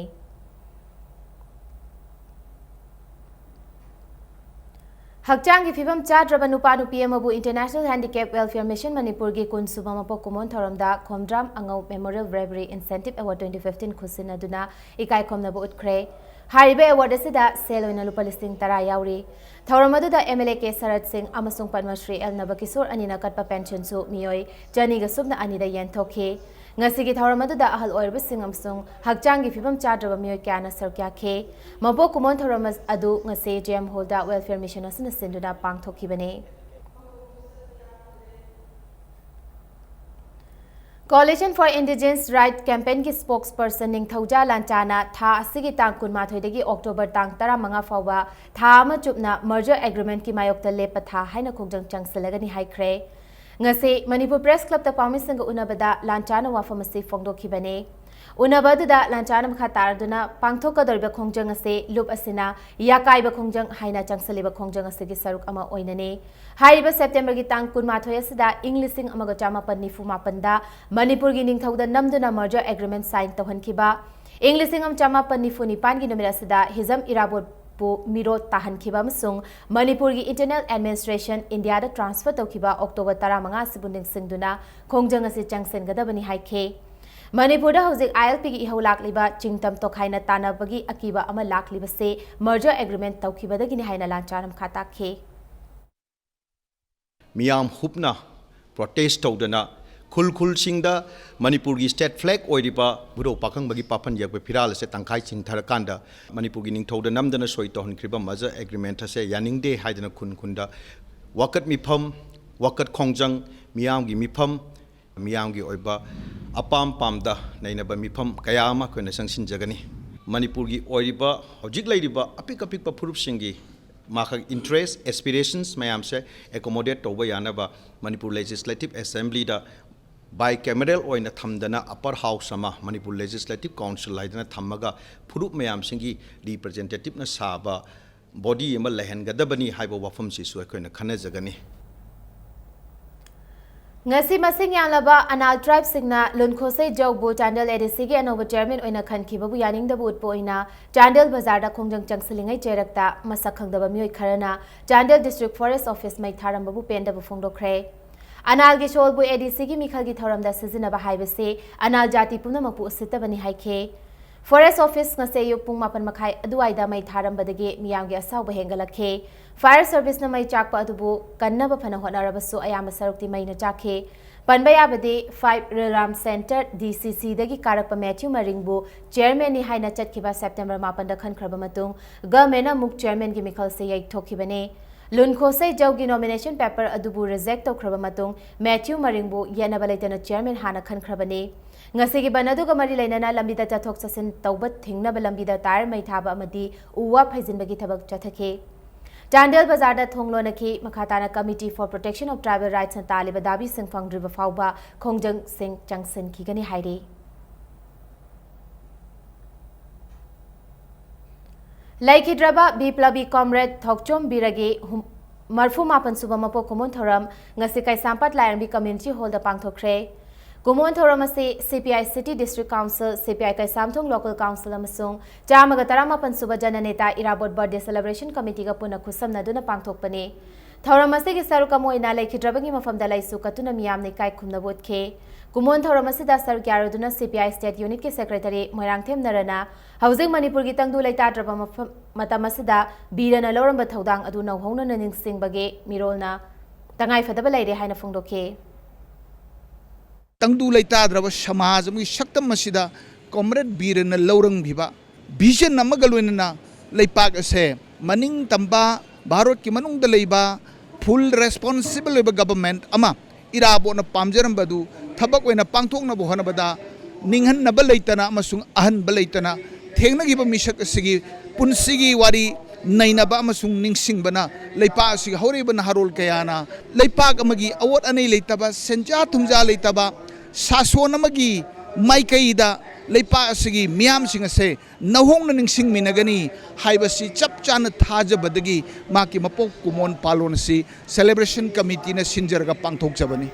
ꯍꯛꯆꯥꯡꯒꯤ ꯐꯤꯕꯝ ꯆꯥꯗ꯭ꯔꯕ ꯅꯨꯄꯥ ꯅꯨꯄꯤ ꯑꯃꯕꯨ International Handicap Welfare Mission ꯃꯅꯤꯄꯨꯔꯒꯤ ꯀꯨꯟꯁꯨꯕ ꯃꯄꯣꯛ ꯀꯨꯝꯑꯣꯟ ꯊꯧꯔꯝꯗ Khomdram ꯑꯉꯧ Memorial Bribery Incentive Award twenty fifteen ꯈꯨꯠꯁꯤꯟꯅꯗꯨꯅ ꯏꯀꯥꯏ ꯈꯨꯝꯅꯕ ꯎꯠꯈ꯭ꯔꯦ꯫ ꯍꯥꯏꯔꯤꯕ award ꯑꯁꯤꯗ ꯁꯦꯜ ꯑꯣꯏꯅ ꯂꯨꯄꯥ ꯂꯤꯁꯤꯡ ꯇꯔꯥ ꯌꯥꯎꯔꯤ꯫ ꯊꯧꯔꯝ ꯑꯗꯨꯗ M L A K ꯁꯔꯠ ꯁꯤꯡ ꯑꯃꯁꯨꯡ ꯄꯗꯃ ꯁ꯭ꯔꯤ ꯑꯦꯜ ꯅꯕꯀꯤꯁꯣꯔ ꯑꯅꯤꯅ ꯀꯠꯄ pension ꯁꯨ ꯃꯤꯑꯣꯏ ꯆꯅꯤꯒ ꯁꯨꯞꯅ ꯑꯅꯤꯗ ꯌꯦꯟꯊꯣꯛꯈꯤ꯫ ꯉꯁꯤꯒꯤ ꯊꯧꯔꯝ ꯑꯗꯨꯗ ꯑꯍꯜ ꯑꯣꯏꯔꯕꯁꯤꯡ ꯑꯃꯁꯨꯡ ꯍꯛꯆꯥꯡꯒꯤ ꯐꯤꯕꯝ ꯆꯥꯗ꯭ꯔꯕ ꯃꯤꯑꯣꯏ ꯀꯌꯥꯅ ꯁꯔꯨꯛ ꯌꯥꯈꯤ꯫ ꯃꯄꯣꯛ ꯀꯨꯝꯑꯣꯟ ꯊꯧꯔꯝ ꯑꯗꯨ ꯉꯁꯤ J M Hall ꯗ Welfare Mission ꯑꯁꯤꯅ ꯁꯤꯟꯗꯨꯅ ꯄꯥꯡꯊꯣꯛꯈꯤꯕꯅꯤ꯫ Coalition for Indigenous Right Campaign ꯒꯤ spokesperson ꯅꯤꯡꯊꯧꯖꯥ ꯂꯥꯟꯆꯥꯅ ꯊꯥ ꯑꯁꯤꯒꯤ ꯇꯥꯡ ꯀꯨꯟꯃꯥꯊꯣꯏꯗꯒꯤ October ꯇꯥꯡ ꯇꯔꯥꯃꯉꯥ ꯐꯥꯎꯕ ꯊꯥ ꯑꯃ ꯆꯨꯞꯅ merger agreement ꯀꯤ ꯃꯥꯌꯣꯛꯇ ꯂꯦꯞꯄ ꯊꯥ ꯍꯥꯏꯅ ꯈꯣꯡꯖꯪ ꯆꯪꯁꯤꯜꯂꯒꯅꯤ ꯍꯥꯏꯈ꯭ꯔꯦ꯫ ꯉꯁꯤ ꯃꯅꯤꯄꯨꯔ Press Club ꯇ ꯄꯥꯎꯃꯤꯁꯤꯡꯒ ꯎꯅꯕꯗ ꯂꯥꯟꯆꯥꯅ ꯋꯥꯐꯝ ꯑꯁꯤ ꯐꯣꯡꯗꯣꯛꯈꯤꯕꯅꯤ꯫ ꯎꯅꯕ ꯑꯗꯨꯗ ꯂꯥꯟꯆꯥꯅ ꯃꯈꯥ ꯇꯥꯔꯗꯨꯅ ꯄꯥꯡꯊꯣꯛꯀꯗꯧꯔꯤꯕ ꯈꯣꯡꯖꯪ ꯑꯁꯤ ꯂꯨꯞ ꯑꯁꯤꯅ ꯌꯥꯀꯥꯏꯕ ꯈꯣꯡꯖꯪ ꯍꯥꯏꯅ ꯆꯪꯁꯤꯜꯂꯤꯕ ꯈꯣꯡꯖꯪ ꯑꯁꯤꯒꯤ ꯁꯔꯨꯛ ꯑꯃ ꯑꯣꯏꯅꯅꯤ꯫ ꯍꯥꯏꯔꯤꯕ ꯁꯦꯞꯇꯦꯝꯕꯔꯒꯤ ꯇꯥꯡ ꯀꯨꯟꯃꯥꯊꯣꯏ ꯑꯁꯤꯗ ꯏꯪ ꯂꯤꯁꯤꯡ ꯑꯃꯒ ꯆꯥꯃꯥꯄꯟ ꯅꯤꯐꯨ ꯃꯥꯄꯟꯗ ꯃꯅꯤꯄꯨꯔꯒꯤ ꯅꯤꯡꯊꯧꯗ ꯅꯝꯗꯨꯅ merger agreement sign ꯇꯧꯍꯟꯈꯤꯕ, ꯏꯪ ꯂꯤꯁꯤꯡ ꯑꯃ ꯆꯥꯃꯥꯄꯟ ꯅꯤꯐꯨ ꯅꯤꯄꯥꯟꯒꯤ ꯅꯨꯃꯤꯠ ꯑꯁꯤꯗ ꯍꯤꯖꯝ ꯏꯔꯥꯕꯣꯠꯄꯨ ꯃꯤꯔꯣꯠ ꯇꯥꯍꯟꯈꯤꯕ ꯑꯃꯁꯨꯡ ꯃꯅꯤꯄꯨꯔꯒꯤ internal administration ꯏꯟꯗꯤꯌꯥꯗ transfer ꯇꯧꯈꯤꯕ October ꯇꯔꯥꯃꯉꯥ ꯑꯁꯤꯕꯨ ꯅꯤꯡꯁꯤꯡꯗꯨꯅ ꯈꯣꯡꯖꯪ ꯑꯁꯤ ꯆꯪꯁꯤꯟꯒꯗꯕꯅꯤ ꯍꯥꯏꯈꯤ꯫ ꯃꯅꯤꯄꯨꯔꯗ ꯍꯧꯖꯤꯛ I L P ꯒꯤ ꯏꯍꯧ ꯂꯥꯛꯂꯤꯕ ꯆꯤꯡꯇꯝ ꯇꯣꯈꯥꯏꯅ ꯇꯥꯟꯅꯕꯒꯤ ꯑꯀꯤꯕ ꯑꯃ ꯂꯥꯛꯂꯤꯕꯁꯤ merger agreement ꯇꯧꯈꯤꯕꯗꯒꯤꯅꯤ ꯍꯥꯏꯅ ꯂꯥꯟꯆꯥꯅ ꯃꯈꯥ ꯇꯥꯈꯤ꯫ ꯃꯤꯌꯥꯝ ꯍꯨꯞꯅ protest ꯇꯧꯗꯅ ꯈꯨꯜ ꯈꯨꯜꯁꯤꯡꯗ ꯃꯅꯤꯄꯨꯔꯒꯤ state flag ꯑꯣꯏꯔꯤꯕ ꯕꯨꯙꯧ ꯄꯥꯈꯪꯕꯒꯤ ꯄꯥꯐꯟ ꯌꯦꯛꯄ ꯐꯤꯔꯥꯜ ꯑꯁꯦ ꯇꯪꯈꯥꯏ ꯆꯤꯡꯊꯔꯀꯥꯟꯗ ꯃꯅꯤꯄꯨꯔꯒꯤ ꯅꯤꯡꯊꯧꯗ ꯅꯝꯗꯅ ꯁꯣꯏ ꯇꯧꯍꯟꯈ꯭ꯔꯤꯕ merger agreement ꯑꯁꯦ ꯌꯥꯅꯤꯡꯗꯦ ꯍꯥꯏꯗꯅ ꯈꯨꯟ ꯈꯨꯟꯗ ꯋꯥꯀꯠ ꯃꯤꯐꯝ, ꯋꯥꯀꯠ ꯈꯣꯡꯖꯪ, ꯃꯤꯌꯥꯝꯒꯤ ꯃꯤꯐꯝ, ꯃꯤꯌꯥꯝꯒꯤ ꯑꯣꯏꯕ ꯑꯄꯥꯝ ꯄꯥꯝꯗ ꯅꯩꯅꯕ ꯃꯤꯐꯝ ꯀꯌꯥ ꯑꯃ ꯑꯩꯈꯣꯏꯅ ꯆꯪꯁꯤꯟꯖꯒꯅꯤ꯫ ꯃꯅꯤꯄꯨꯔꯒꯤ ꯑꯣꯏꯔꯤꯕ ꯍꯧꯖꯤꯛ ꯂꯩꯔꯤꯕ ꯑꯄꯤꯛ ꯑꯄꯤꯛꯄ ꯐꯨꯔꯨꯞꯁꯤꯡꯒꯤ ꯃꯥꯈꯛ interest, aspirations ꯃꯌꯥꯝꯁꯦ accommodate ꯇꯧꯕ ꯌꯥꯅꯕ ꯃꯅꯤꯄꯨꯔ Legislative Assemblyꯗ bicameral ꯑꯣꯏꯅ ꯊꯝꯗꯅ upper house ꯑꯃ, ꯃꯅꯤꯄꯨꯔ Legislative Council ꯍꯥꯏꯗꯅ ꯊꯝꯃꯒ ꯐꯨꯔꯨꯞ ꯃꯌꯥꯝꯁꯤꯡꯒꯤ representativeꯅ ꯁꯥꯕ body ꯑꯃ ꯂꯩꯍꯟꯒꯗꯕꯅꯤ ꯍꯥꯏꯕ ꯋꯥꯐꯝꯁꯤꯁꯨ ꯑꯩꯈꯣꯏꯅ ꯈꯟꯅꯖꯒꯅꯤ꯫ ꯉꯁꯤ ꯃꯁꯤꯡ ꯌꯥꯝꯂꯕ ꯑꯅꯥꯜ tribeꯁꯤꯡꯅ ꯂꯨꯟꯈꯣꯁꯩ ꯖꯧꯕꯨ ꯆꯥꯟꯗꯦꯜ ADCꯒꯤ ꯑꯅꯧꯕ chairman ꯑꯣꯏꯅ ꯈꯟꯈꯤꯕꯕꯨ ꯌꯥꯅꯤꯡꯗꯕ ꯎꯠꯄ ꯑꯣꯏꯅ ꯆꯥꯟꯗꯦꯜ ꯕꯖꯥꯔꯗ ꯈꯣꯡꯖꯪ ꯆꯪꯁꯤꯜꯂꯤꯉꯩ ꯆꯩꯔꯛꯇ ꯃꯁꯛ ꯈꯪꯗꯕ ꯃꯤꯑꯣꯏ ꯈꯔꯅ ꯆꯥꯟꯗꯦꯜ District Forest Office ꯃꯩ ꯊꯥꯔꯝꯕꯕꯨ ꯄꯦꯟꯗꯕ ꯐꯣꯡꯗꯣꯛꯈ꯭ꯔꯦ꯫ ꯑꯅꯥꯜꯒꯤ ꯁꯣꯜꯕꯨ ADCꯒꯤ ꯃꯤꯈꯜꯒꯤ ꯊꯧꯔꯝꯗ ꯁꯤꯖꯤꯟꯅꯕ ꯍꯥꯏꯕꯁꯤ ꯑꯅꯥꯜ ꯖꯥꯇꯤ ꯄꯨꯝꯅꯃꯛꯄꯨ ꯎꯁꯤꯠꯇꯕꯅꯤ ꯍꯥꯏꯈꯤ꯫ Forest Office ꯉꯁꯤ ꯑꯌꯨꯛ ꯄꯨꯡ ꯃꯥꯄꯟ ꯃꯈꯥꯏ ꯑꯗꯨꯋꯥꯏꯗ ꯃꯩ ꯊꯥꯔꯝꯕꯗꯒꯤ ꯃꯤꯌꯥꯝꯒꯤ ꯑꯁꯥꯎꯕ ꯍꯦꯟꯒꯠꯂꯛꯈꯤ꯫ Fire Serviceꯅ ꯃꯩ ꯆꯥꯛꯄ ꯑꯗꯨꯕꯨ ꯀꯟꯅꯕ ꯐꯅ ꯍꯣꯠꯅꯔꯕꯁꯨ ꯑꯌꯥꯝꯕ ꯁꯔꯨꯛꯇꯤ ꯃꯩꯅ ꯆꯥꯛꯈꯤ꯫ ꯄꯟꯕ ꯌꯥꯕꯗꯤ five Rilram Centre DCCꯗꯒꯤ ꯀꯥꯔꯛꯄ Matthew ꯃꯔꯤꯡꯕꯨ chairmanꯅꯤ ꯍꯥꯏꯅ ꯆꯠꯈꯤꯕ September ꯃꯥꯄꯟꯗ ꯈꯟꯈ꯭ꯔꯕ ꯃꯇꯨꯡ governmentꯅ ꯑꯃꯨꯛ chairmanꯒꯤ ꯃꯤꯈꯜꯁꯦ ꯌꯩꯊꯣꯛꯈꯤꯕꯅꯤ꯫ ꯂꯨꯟꯈꯣꯁꯩ ꯖꯧꯒꯤ nomination paper ꯑꯗꯨꯕꯨ reject ꯇꯧꯈ꯭ꯔꯕ ꯃꯇꯨꯡ Matthew ꯃꯔꯤꯡꯕꯨ ꯌꯦꯠꯅꯕ ꯂꯩꯇꯅ chairman ꯍꯥꯟꯅ ꯈꯟꯈ꯭ꯔꯕꯅꯤ꯫ ꯉꯁꯤꯒꯤ ꯕꯟ ꯑꯗꯨꯒ ꯃꯔꯤ ꯂꯩꯅꯅ ꯂꯝꯕꯤꯗ ꯆꯠꯊꯣꯛ ꯆꯠꯁꯤꯟ ꯇꯧꯕ ꯊꯤꯡꯅꯕ ꯂꯝꯕꯤꯗ tyre ꯃꯩ ꯊꯥꯕ ꯑꯃꯗꯤ ꯎ ꯋꯥ ꯐꯩꯖꯤꯟꯕꯒꯤ ꯊꯕꯛ ꯆꯠꯊꯈꯤ꯫ ꯆꯥꯟꯗꯦꯜ ꯕꯖꯥꯔꯗ ꯊꯣꯡ ꯂꯣꯟꯅꯈꯤ꯫ ꯃꯈꯥ ꯇꯥꯅ Committee for Protection of Tribal Rightsꯅ ꯇꯥꯜꯂꯤꯕ ꯗꯥꯕꯤꯁꯤꯡ ꯐꯪꯗ꯭ꯔꯤꯕ ꯐꯥꯎꯕ ꯈꯣꯡꯖꯪꯁꯤꯡ ꯆꯪꯁꯤꯟꯈꯤꯒꯅꯤ ꯍꯥꯏꯔꯤ꯫ ꯂꯩꯈꯤꯗ꯭ꯔꯕ ꯕꯤꯄ꯭ꯂꯕꯤ comrade ꯊꯣꯛꯆꯣꯝ ꯕꯤꯔꯒꯤ ꯍꯨꯝ-, ꯃꯔꯐꯨ ꯃꯥꯄꯟ ꯁꯨꯕ ꯃꯄꯣꯛ ꯀꯨꯝꯑꯣꯟ ꯊꯧꯔꯝ ꯉꯁꯤ ꯀꯩꯁꯥꯝꯄꯥꯠ ꯂꯥꯏꯔꯦꯝꯕꯤ community hallꯗ ꯄꯥꯡꯊꯣꯛꯈ꯭ꯔꯦ꯫ ꯀꯨꯝꯑꯣꯟ ꯊꯧꯔꯝ ꯑꯁꯤ CPI City District Council, CPI Keishamthong Local Council ꯑꯃꯁꯨꯡ ꯆꯥꯝꯃꯒ ꯇꯔꯥꯃꯥꯄꯟ ꯁꯨꯕ ꯖꯅꯅꯦꯇꯥ ꯏꯔꯥꯕꯣꯠ birthday celebration committeeꯒ ꯄꯨꯟꯅ ꯈꯨꯠꯁꯝꯅꯗꯨꯅ ꯄꯥꯡꯊꯣꯛꯄꯅꯤ꯫ ꯊꯧꯔꯝ ꯑꯁꯤꯒꯤ ꯁꯔꯨꯛ ꯑꯃ ꯑꯣꯏꯅ ꯂꯩꯈꯤꯗ꯭ꯔꯕꯒꯤ ꯃꯐꯝꯗ ꯂꯩꯁꯨ ꯀꯠꯇꯨꯅ ꯃꯤꯌꯥꯝꯅ ꯏꯀꯥꯏ ꯈꯨꯝꯅꯕ ꯎꯠꯈꯤ꯫ ꯀꯨꯝꯑꯣꯟ ꯊꯧꯔꯝ ꯑꯁꯤꯗ ꯁꯔꯨꯛ ꯌꯥꯔꯨꯗꯨꯅ CPI State Unitꯀꯤ Secretary ꯃꯣꯏꯔꯥꯡꯊꯦꯝ ꯅꯔꯅ ꯍꯧꯖꯤꯛ ꯃꯅꯤꯄꯨꯔꯒꯤ ꯇꯪꯗꯨ ꯂꯩꯇꯥꯗ꯭ꯔꯕ ꯃꯐꯝ, ꯃꯇꯝ ꯑꯁꯤꯗ ꯕꯤꯔꯅ ꯂꯧꯔꯝꯕ ꯊꯧꯗꯥꯡ ꯑꯗꯨ ꯅꯧꯍꯧꯅꯅ ꯅꯤꯡꯁꯤꯡꯕꯒꯤ ꯃꯤꯔꯣꯜꯅ ꯇꯉꯥꯏꯐꯗꯕ ꯂꯩꯔꯦ ꯍꯥꯏꯅ ꯐꯣꯡꯗꯣꯛꯈꯤ꯫ ꯇꯪꯗꯨ ꯂꯩꯇꯥꯗ꯭ꯔꯕ ꯁꯃꯥꯖ ꯑꯃꯒꯤ ꯁꯛꯇꯝ ꯑꯁꯤꯗ comrade ꯕꯤꯔꯅ ꯂꯧꯔꯝꯈꯤꯕ vision ꯑꯃꯒ ꯂꯣꯏꯅꯅ ꯂꯩꯄꯥꯛ ꯑꯁꯦ ꯃꯅꯤꯡ ꯇꯝꯕ, ꯚꯥꯔꯠꯀꯤ ꯃꯅꯨꯡꯗ ꯂꯩꯕ full responsible ꯑꯣꯏꯕ government ꯑꯃ ꯏꯔꯥꯕꯣꯠꯅ ꯄꯥꯝꯖꯔꯝꯕ ꯑꯗꯨ ꯊꯕꯛ ꯑꯣꯏꯅ ꯄꯥꯡꯊꯣꯛꯅꯕ ꯍꯣꯠꯅꯕꯗ ꯅꯤꯡꯍꯟꯅꯕ ꯂꯩꯇꯅ ꯑꯃꯁꯨꯡ ꯑꯍꯟꯕ ꯂꯩꯇꯅ ꯊꯦꯡꯅꯈꯤꯕ ꯃꯤꯁꯛ ꯑꯁꯤꯒꯤ ꯄꯨꯟꯁꯤꯒꯤ ꯋꯥꯔꯤ ꯅꯩꯅꯕ ꯑꯃꯁꯨꯡ ꯅꯤꯡꯁꯤꯡꯕꯅ ꯂꯩꯄꯥꯛ ꯑꯁꯤꯒꯤ ꯍꯧꯔꯛꯏꯕ ꯅꯍꯥꯔꯣꯜ ꯀꯌꯥꯅ ꯂꯩꯄꯥꯛ ꯑꯃꯒꯤ ꯑꯋꯣꯠ ꯑꯅꯩ ꯂꯩꯇꯕ, ꯁꯦꯟꯖꯥ ꯊꯨꯝꯖꯥ ꯂꯩꯇꯕ, ꯁꯥꯁꯣꯟ ꯑꯃꯒꯤ ꯃꯥꯏꯀꯩꯗ ꯂꯩꯄꯥꯛ ꯑꯁꯤꯒꯤ ꯃꯤꯌꯥꯝꯁꯤꯡ ꯑꯁꯦ ꯅꯧꯍꯧꯅ ꯅꯤꯡꯁꯤꯡꯃꯤꯟꯅꯒꯅꯤ ꯍꯥꯏꯕꯁꯤ ꯆꯞ ꯆꯥꯅ ꯊꯥꯖꯕꯗꯒꯤ ꯃꯍꯥꯛꯀꯤ ꯃꯄꯣꯛ ꯀꯨꯝꯑꯣꯟ ꯄꯥꯂꯣꯟ ꯑꯁꯤ celebration committeeꯅ ꯁꯤꯟꯖꯔꯒ ꯄꯥꯡꯊꯣꯛꯆꯕꯅꯤ꯫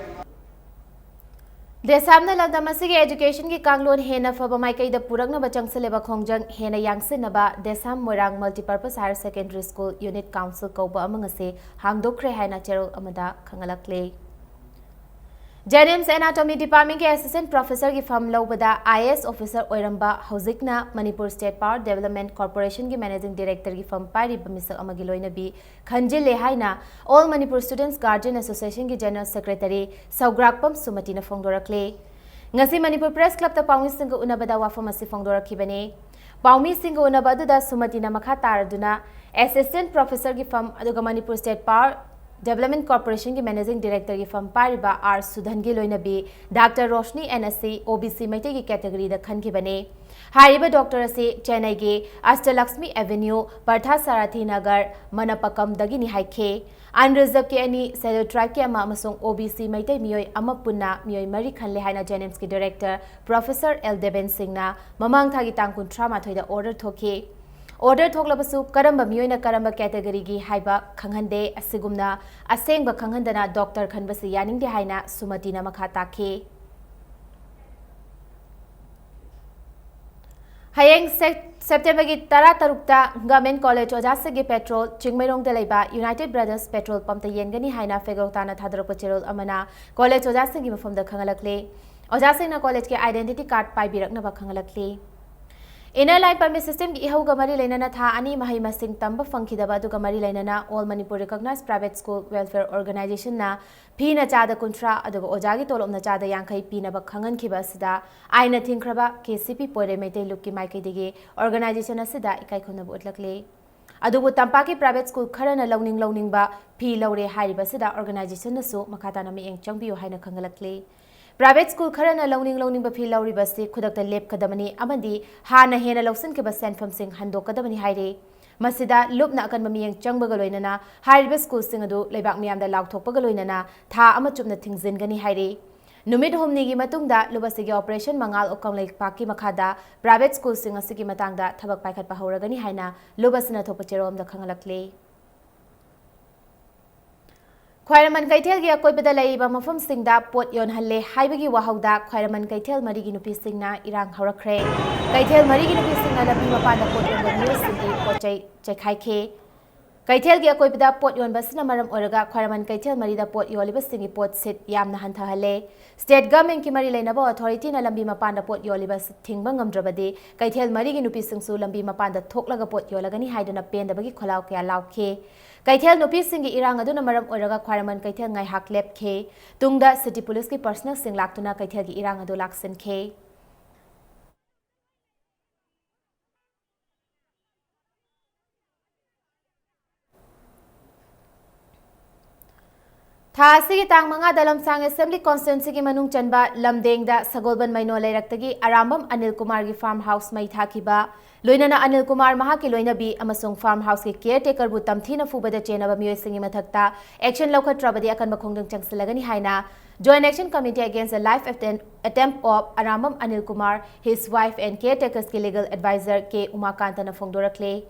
ꯗꯦꯁꯥꯝꯅ ꯂꯝꯗꯝ ꯑꯁꯤꯒꯤ educationꯒꯤ ꯀꯥꯡꯂꯣꯟ ꯍꯦꯟꯅ ꯐꯕ ꯃꯥꯏꯀꯩꯗ ꯄꯨꯔꯛꯅꯕ ꯆꯪꯁꯤꯜꯂꯤꯕ ꯈꯣꯡꯖꯪ ꯍꯦꯟꯅ ꯌꯥꯡꯁꯤꯟꯅꯕ ꯗꯦꯁꯥꯝ ꯃꯣꯏꯔꯥꯡ Multipurpose Higher Secondary School Unit Council ꯀꯧꯕ ꯑꯃ ꯉꯁꯤ ꯍꯥꯡꯗꯣꯛꯈ꯭ꯔꯦ ꯍꯥꯏꯅ ꯆꯦꯔꯣꯜ ꯑꯃꯗ ꯈꯪꯍꯜꯂꯛꯂꯦ꯫ JNIMS Anatomy Departmentꯀꯤ Assistant Professorꯒꯤ ꯐꯝ ꯂꯧꯕꯗ IAS officer ꯑꯣꯏꯔꯝꯕ, ꯍꯧꯖꯤꯛꯅ Manipur State Power Development Corporationꯒꯤ Managing Directorꯒꯤ ꯐꯝ ꯄꯥꯏꯔꯤꯕ ꯃꯤꯁꯛ ꯑꯃꯒꯤ ꯂꯣꯏꯅꯕꯤ ꯈꯟꯖꯤꯜꯂꯦ ꯍꯥꯏꯅ All Manipur Students Guardian Associationꯒꯤ General Secretary ꯁꯧꯒ꯭ꯔꯥꯛꯄꯝ ꯁꯨꯃꯇꯤꯅ ꯐꯣꯡꯗꯣꯔꯛꯂꯦ꯫ ꯉꯁꯤ ꯃꯅꯤꯄꯨꯔ Press Clubꯇ ꯄꯥꯎꯃꯤꯁꯤꯡꯒ ꯎꯅꯕꯗ ꯋꯥꯐꯝ ꯑꯁꯤ ꯐꯣꯡꯗꯣꯔꯛꯈꯤꯕꯅꯤ꯫ ꯄꯥꯎꯃꯤꯁꯤꯡꯒ ꯎꯅꯕ ꯑꯗꯨꯗ ꯁꯨꯃꯇꯤꯅ ꯃꯈꯥ ꯇꯥꯔꯗꯨꯅ Assistant Professorꯒꯤ ꯐꯝ ꯑꯗꯨꯒ Manipur State Power Development Corporationꯒꯤ Managing Directorꯒꯤ ꯐꯝ ꯄꯥꯏꯔꯤꯕ R ꯁꯨꯙꯟꯒꯤ ꯂꯣꯏꯅꯕꯤ Doctor ꯔꯣꯁꯅꯤ N ꯑꯁꯤ OBC ꯃꯩꯇꯩꯒꯤ categoryꯗ ꯈꯟꯈꯤꯕꯅꯤ꯫ ꯍꯥꯏꯔꯤꯕ doctor ꯑꯁꯤ ꯆꯦꯟꯅꯩꯒꯤ Ashtalakshmi Avenue, Parthasarathy Nagar, ꯃꯅꯄꯀꯝꯗꯒꯤꯅꯤ ꯍꯥꯏꯈꯤ꯫ Unreservedꯀꯤ ꯑꯅꯤ, Scheduled Tribeꯀꯤ ꯑꯃ ꯑꯃꯁꯨꯡ OBC ꯃꯩꯇꯩ ꯃꯤꯑꯣꯏ ꯑꯃ ꯄꯨꯟꯅ ꯃꯤꯑꯣꯏ ꯃꯔꯤ ꯈꯜꯂꯦ ꯍꯥꯏꯅ JNIMSꯀꯤ Director Professor L ꯗꯦꯕꯦꯟ ꯁꯤꯡꯅ ꯃꯃꯥꯡ ꯊꯥꯒꯤ ꯇꯥꯡ ꯀꯨꯟꯊ꯭ꯔꯥ ꯃꯥꯊꯣꯏꯗ order ꯊꯣꯛꯈꯤ꯫ Order ꯊꯣꯛꯂꯕꯁꯨ ꯀꯔꯝꯕ ꯃꯤꯑꯣꯏꯅ ꯀꯔꯝꯕ categoryꯒꯤ ꯍꯥꯏꯕ ꯈꯪꯍꯟꯗꯦ꯫ ꯑꯁꯤꯒꯨꯝꯅ ꯑꯁꯦꯡꯕ ꯈꯪꯍꯟꯗꯅ doctor ꯈꯟꯕꯁꯤ ꯌꯥꯅꯤꯡꯗꯦ ꯍꯥꯏꯅ ꯁꯨꯃꯇꯤꯅ ꯃꯈꯥ ꯇꯥꯈꯤ꯫ ꯍꯌꯦꯡ ꯁꯦꯞ-, Septemberꯒꯤ ꯇꯔꯥꯇꯔꯨꯛꯇ Government College ꯑꯣꯖꯥꯁꯤꯡꯒꯤ petrol ꯆꯤꯡꯃꯩꯔꯣꯡꯗ ꯂꯩꯕ United Brothers petrol pumpꯇ ꯌꯦꯟꯒꯅꯤ ꯍꯥꯏꯅ ꯐꯦꯒꯧ ꯇꯥꯅ ꯊꯥꯗꯣꯔꯛꯄ ꯆꯦꯔꯣꯜ ꯑꯃꯅ college ꯑꯣꯖꯥꯁꯤꯡꯒꯤ ꯃꯐꯝꯗ ꯈꯪꯍꯜꯂꯛꯂꯤ꯫ ꯑꯣꯖꯥꯁꯤꯡꯅ collegeꯀꯤ identity card ꯄꯥꯏꯕꯤꯔꯛꯅꯕ ꯈꯪꯍꯜꯂꯛꯂꯤ꯫ Inner Line Permit Systemꯒꯤ ꯏꯍꯧꯒ ꯃꯔꯤ ꯂꯩꯅꯅ ꯊꯥ ꯑꯅꯤ ꯃꯍꯩ ꯃꯁꯤꯡ ꯇꯝꯕ ꯐꯪꯈꯤꯗꯕ ꯑꯗꯨꯒ ꯃꯔꯤ ꯂꯩꯅꯅ All Manipur Recognized Private School Welfare Organizationꯅ ꯐꯤꯅ ꯆꯥꯗ ꯀꯨꯟꯊ꯭ꯔꯥ ꯑꯗꯨꯒ ꯑꯣꯖꯥꯒꯤ ꯇꯣꯂꯣꯞꯅ ꯆꯥꯗ ꯌꯥꯡꯈꯩ ꯄꯤꯅꯕ ꯈꯪꯍꯟꯈꯤꯕ ꯑꯁꯤꯗ ꯑꯥꯏꯟꯅ ꯊꯤꯡꯈ꯭ꯔꯕ KCP ꯄꯣꯏꯔꯩ ꯃꯩꯇꯩ ꯂꯨꯞꯀꯤ ꯃꯥꯏꯀꯩꯗꯒꯤ organization ꯑꯁꯤꯗ ꯏꯀꯥꯏ ꯈꯨꯝꯅꯕ ꯎꯠꯂꯛꯂꯤ꯫ ꯑꯗꯨꯕꯨ ꯇꯝꯄꯥꯛꯀꯤ private school ꯈꯔꯅ ꯂꯧꯅꯤꯡ ꯂꯧꯅꯤꯡꯕ ꯐꯤ ꯂꯧꯔꯦ ꯍꯥꯏꯔꯤꯕ ꯑꯁꯤꯗ organizationꯅꯁꯨ ꯃꯈꯥ ꯇꯥꯅ ꯃꯤꯠꯌꯦꯡ ꯆꯪꯕꯤꯌꯨ ꯍꯥꯏꯅ ꯈꯪꯍꯜꯂꯛꯂꯤ꯫ Private school ꯈꯔꯅ ꯂꯧꯅꯤꯡ ꯂꯧꯅꯤꯡꯕ ꯐꯤ ꯂꯧꯔꯤꯕ ꯑꯁꯤ ꯈꯨꯗꯛꯇ ꯂꯦꯞꯀꯗꯕꯅꯤ ꯑꯃꯗꯤ ꯍꯥꯟꯅ ꯍꯦꯟꯅ ꯂꯧꯁꯤꯟꯈꯤꯕ ꯁꯦꯟꯐꯝꯁꯤꯡ ꯍꯟꯗꯣꯛꯀꯗꯕꯅꯤ ꯍꯥꯏꯔꯤ꯫ ꯃꯁꯤꯗ ꯂꯨꯞꯅ ꯑꯀꯟꯕ ꯃꯤꯠꯌꯦꯡ ꯆꯪꯕꯒ ꯂꯣꯏꯅꯅ ꯍꯥꯏꯔꯤꯕ ꯁ꯭ꯀꯨꯜꯁꯤꯡ ꯑꯗꯨ ꯂꯩꯕꯥꯛ ꯃꯤꯌꯥꯝꯗ ꯂꯥꯎꯊꯣꯛꯄꯒ ꯂꯣꯏꯅꯅ ꯊꯥ ꯑꯃ ꯆꯨꯞꯅ ꯊꯤꯡꯖꯤꯟꯒꯅꯤ ꯍꯥꯏꯔꯤ꯫ ꯅꯨꯃꯤꯠ ꯍꯨꯝꯅꯤꯒꯤ ꯃꯇꯨꯡꯗ ꯂꯨꯞ ꯑꯁꯤꯒꯤ ꯑꯣꯄꯔꯦꯁꯟ ꯃꯉꯥꯜ ꯑꯣꯀꯪ ꯂꯩꯄꯥꯛꯀꯤ ꯃꯈꯥꯗ ꯄ꯭ꯔꯥꯏꯚꯦꯠ ꯁ꯭ꯀꯨꯜꯁꯤꯡ ꯑꯁꯤꯒꯤ ꯃꯇꯥꯡꯗ ꯊꯕꯛ ꯄꯥꯏꯈꯠꯄ ꯍꯧꯔꯒꯅꯤ ꯍꯥꯏꯅ ꯂꯨꯞ ꯑꯁꯤꯅ ꯊꯣꯛꯄ ꯆꯦꯔꯣꯜ ꯑꯃꯗ ꯈꯪꯍꯜꯂꯛꯂꯤ꯫ ꯈ꯭ꯋꯥꯏꯔꯝꯕꯟ ꯀꯩꯊꯦꯜꯒꯤ ꯑꯀꯣꯏꯕꯗ ꯂꯩꯔꯤꯕ ꯃꯐꯝꯁꯤꯡꯗ ꯄꯣꯠ ꯌꯣꯟꯍꯜꯂꯦ ꯍꯥꯏꯕꯒꯤ ꯋꯥꯍꯧꯗ ꯈ꯭ꯋꯥꯏꯔꯝꯕꯟ ꯀꯩꯊꯦꯜ ꯃꯔꯤꯒꯤ ꯅꯨꯄꯤꯁꯤꯡꯅ ꯏꯔꯥꯡ ꯍꯧꯔꯛꯈ꯭ꯔꯦ꯫ ꯀꯩꯊꯦꯜ ꯃꯔꯤꯒꯤ ꯅꯨꯄꯤꯁꯤꯡꯅ ꯂꯝꯕꯤ ꯃꯄꯥꯟꯗ ꯄꯣꯠ ꯌꯣꯟꯕ ꯃꯤꯑꯣꯏꯁꯤꯡꯒꯤ ꯄꯣꯠ ꯆꯩ ꯆꯩꯈꯥꯏꯈꯤ꯫ ꯀꯩꯊꯦꯜꯒꯤ ꯑꯀꯣꯏꯕꯗ ꯄꯣꯠ ꯌꯣꯟꯕ ꯑꯁꯤꯅ ꯃꯔꯝ ꯑꯣꯏꯔꯒ ꯈ꯭ꯋꯥꯏꯔꯝꯕꯟ ꯀꯩꯊꯦꯜ ꯃꯔꯤꯗ ꯄꯣꯠ ꯌꯣꯜꯂꯤꯕꯁꯤꯡꯒꯤ ꯄꯣꯠ ꯁꯤꯠ ꯌꯥꯝꯅ ꯍꯟꯊꯍꯜꯂꯦ꯫ ꯁ꯭ꯇꯦꯠ ꯒꯚꯔꯟꯃꯦꯟꯠꯀꯤ ꯃꯔꯤ ꯂꯩꯅꯕ ꯑꯣꯊꯣꯔꯤꯇꯤꯅ ꯂꯝꯕꯤ ꯃꯄꯥꯟꯗ ꯄꯣꯠ ꯌꯣꯜꯂꯤꯕ ꯑꯁꯤ ꯊꯤꯡꯕ ꯉꯝꯗ꯭ꯔꯕꯗꯤ ꯀꯩꯊꯦꯜ ꯃꯔꯤꯒꯤ ꯅꯨꯄꯤꯁꯤꯡꯁꯨ ꯂꯝꯕꯤ ꯃꯄꯥꯟꯗ ꯊꯣꯛꯂꯒ ꯄꯣꯠ ꯌꯣꯜꯂꯒꯅꯤ ꯍꯥꯏꯗꯨꯅ ꯄꯦꯟꯗꯕꯒꯤ ꯈꯣꯜꯂꯥꯎ ꯀꯌꯥ ꯂꯥꯎꯈꯤ꯫ ꯀꯩꯊꯦꯜ ꯅꯨꯄꯤꯁꯤꯡꯒꯤ ꯏꯔꯥꯡ ꯑꯗꯨꯅ ꯃꯔꯝ ꯑꯣꯏꯔꯒ ꯈ꯭ꯋꯥꯏꯔꯝꯕꯟ ꯀꯩꯊꯦꯜ ꯉꯥꯏꯍꯥꯛ ꯂꯦꯞꯈꯤ꯫ ꯇꯨꯡꯗ ꯁꯤꯇꯤ ꯄꯨꯂꯤꯁꯀꯤ ꯄꯔꯁꯅꯦꯜꯁꯤꯡ ꯂꯥꯛꯇꯨꯅ ꯀꯩꯊꯦꯜꯒꯤ ꯏꯔꯥꯡ ꯑꯗꯨ ꯂꯥꯛꯁꯤꯟꯈꯤ꯫ ꯊꯥ ꯑꯁꯤꯒꯤ ꯇꯥꯡ ꯃꯉꯥꯗ ꯂꯝꯁꯥꯡ ꯑꯦꯁꯦꯝꯕ꯭ꯂꯤ ꯀꯣꯟꯁꯇꯤꯇ꯭ꯋꯦꯟꯁꯤꯒꯤ ꯃꯅꯨꯡ ꯆꯟꯕ ꯂꯝꯗꯦꯡꯗ ꯁꯒꯣꯜꯕꯟ ꯃꯩꯅꯣ ꯂꯩꯔꯛꯇꯒꯤ ꯑꯔꯥꯝꯕꯝ ꯑꯅꯤꯜ ꯀꯨꯃꯥꯔꯒꯤ ꯐꯥꯔꯝ ꯍꯥꯎꯁ ꯃꯩ ꯊꯥꯈꯤꯕ, ꯂꯣꯏꯅꯅ ꯑꯅꯤꯜ ꯀꯨꯃꯥꯔ ꯃꯍꯥꯛꯀꯤ ꯂꯣꯏꯅꯕꯤ ꯑꯃꯁꯨꯡ ꯐꯥꯔꯝ ꯍꯥꯎꯁꯀꯤ ꯀꯤꯌꯔ ꯇꯦꯀꯔꯕꯨ ꯇꯝꯊꯤꯅ ꯐꯨꯕꯗ ꯆꯦꯟꯅꯕ ꯃꯤꯑꯣꯏꯁꯤꯡꯒꯤ ꯃꯊꯛꯇ action ꯂꯧꯈꯠꯇ꯭ꯔꯕꯗꯤ ꯑꯀꯟꯕ ꯈꯣꯡꯖꯪ ꯆꯪꯁꯤꯜꯂꯒꯅꯤ ꯍꯥꯏꯅ Joint Action Committee Against the Life Attempt of Arambam Anil Kumar, His Wife and Caretakers ꯀꯤ legal advisor ꯀꯦ ꯎꯃꯥꯀꯥꯟꯇꯅ ꯐꯣꯡꯗꯣꯔꯛꯂꯦ꯫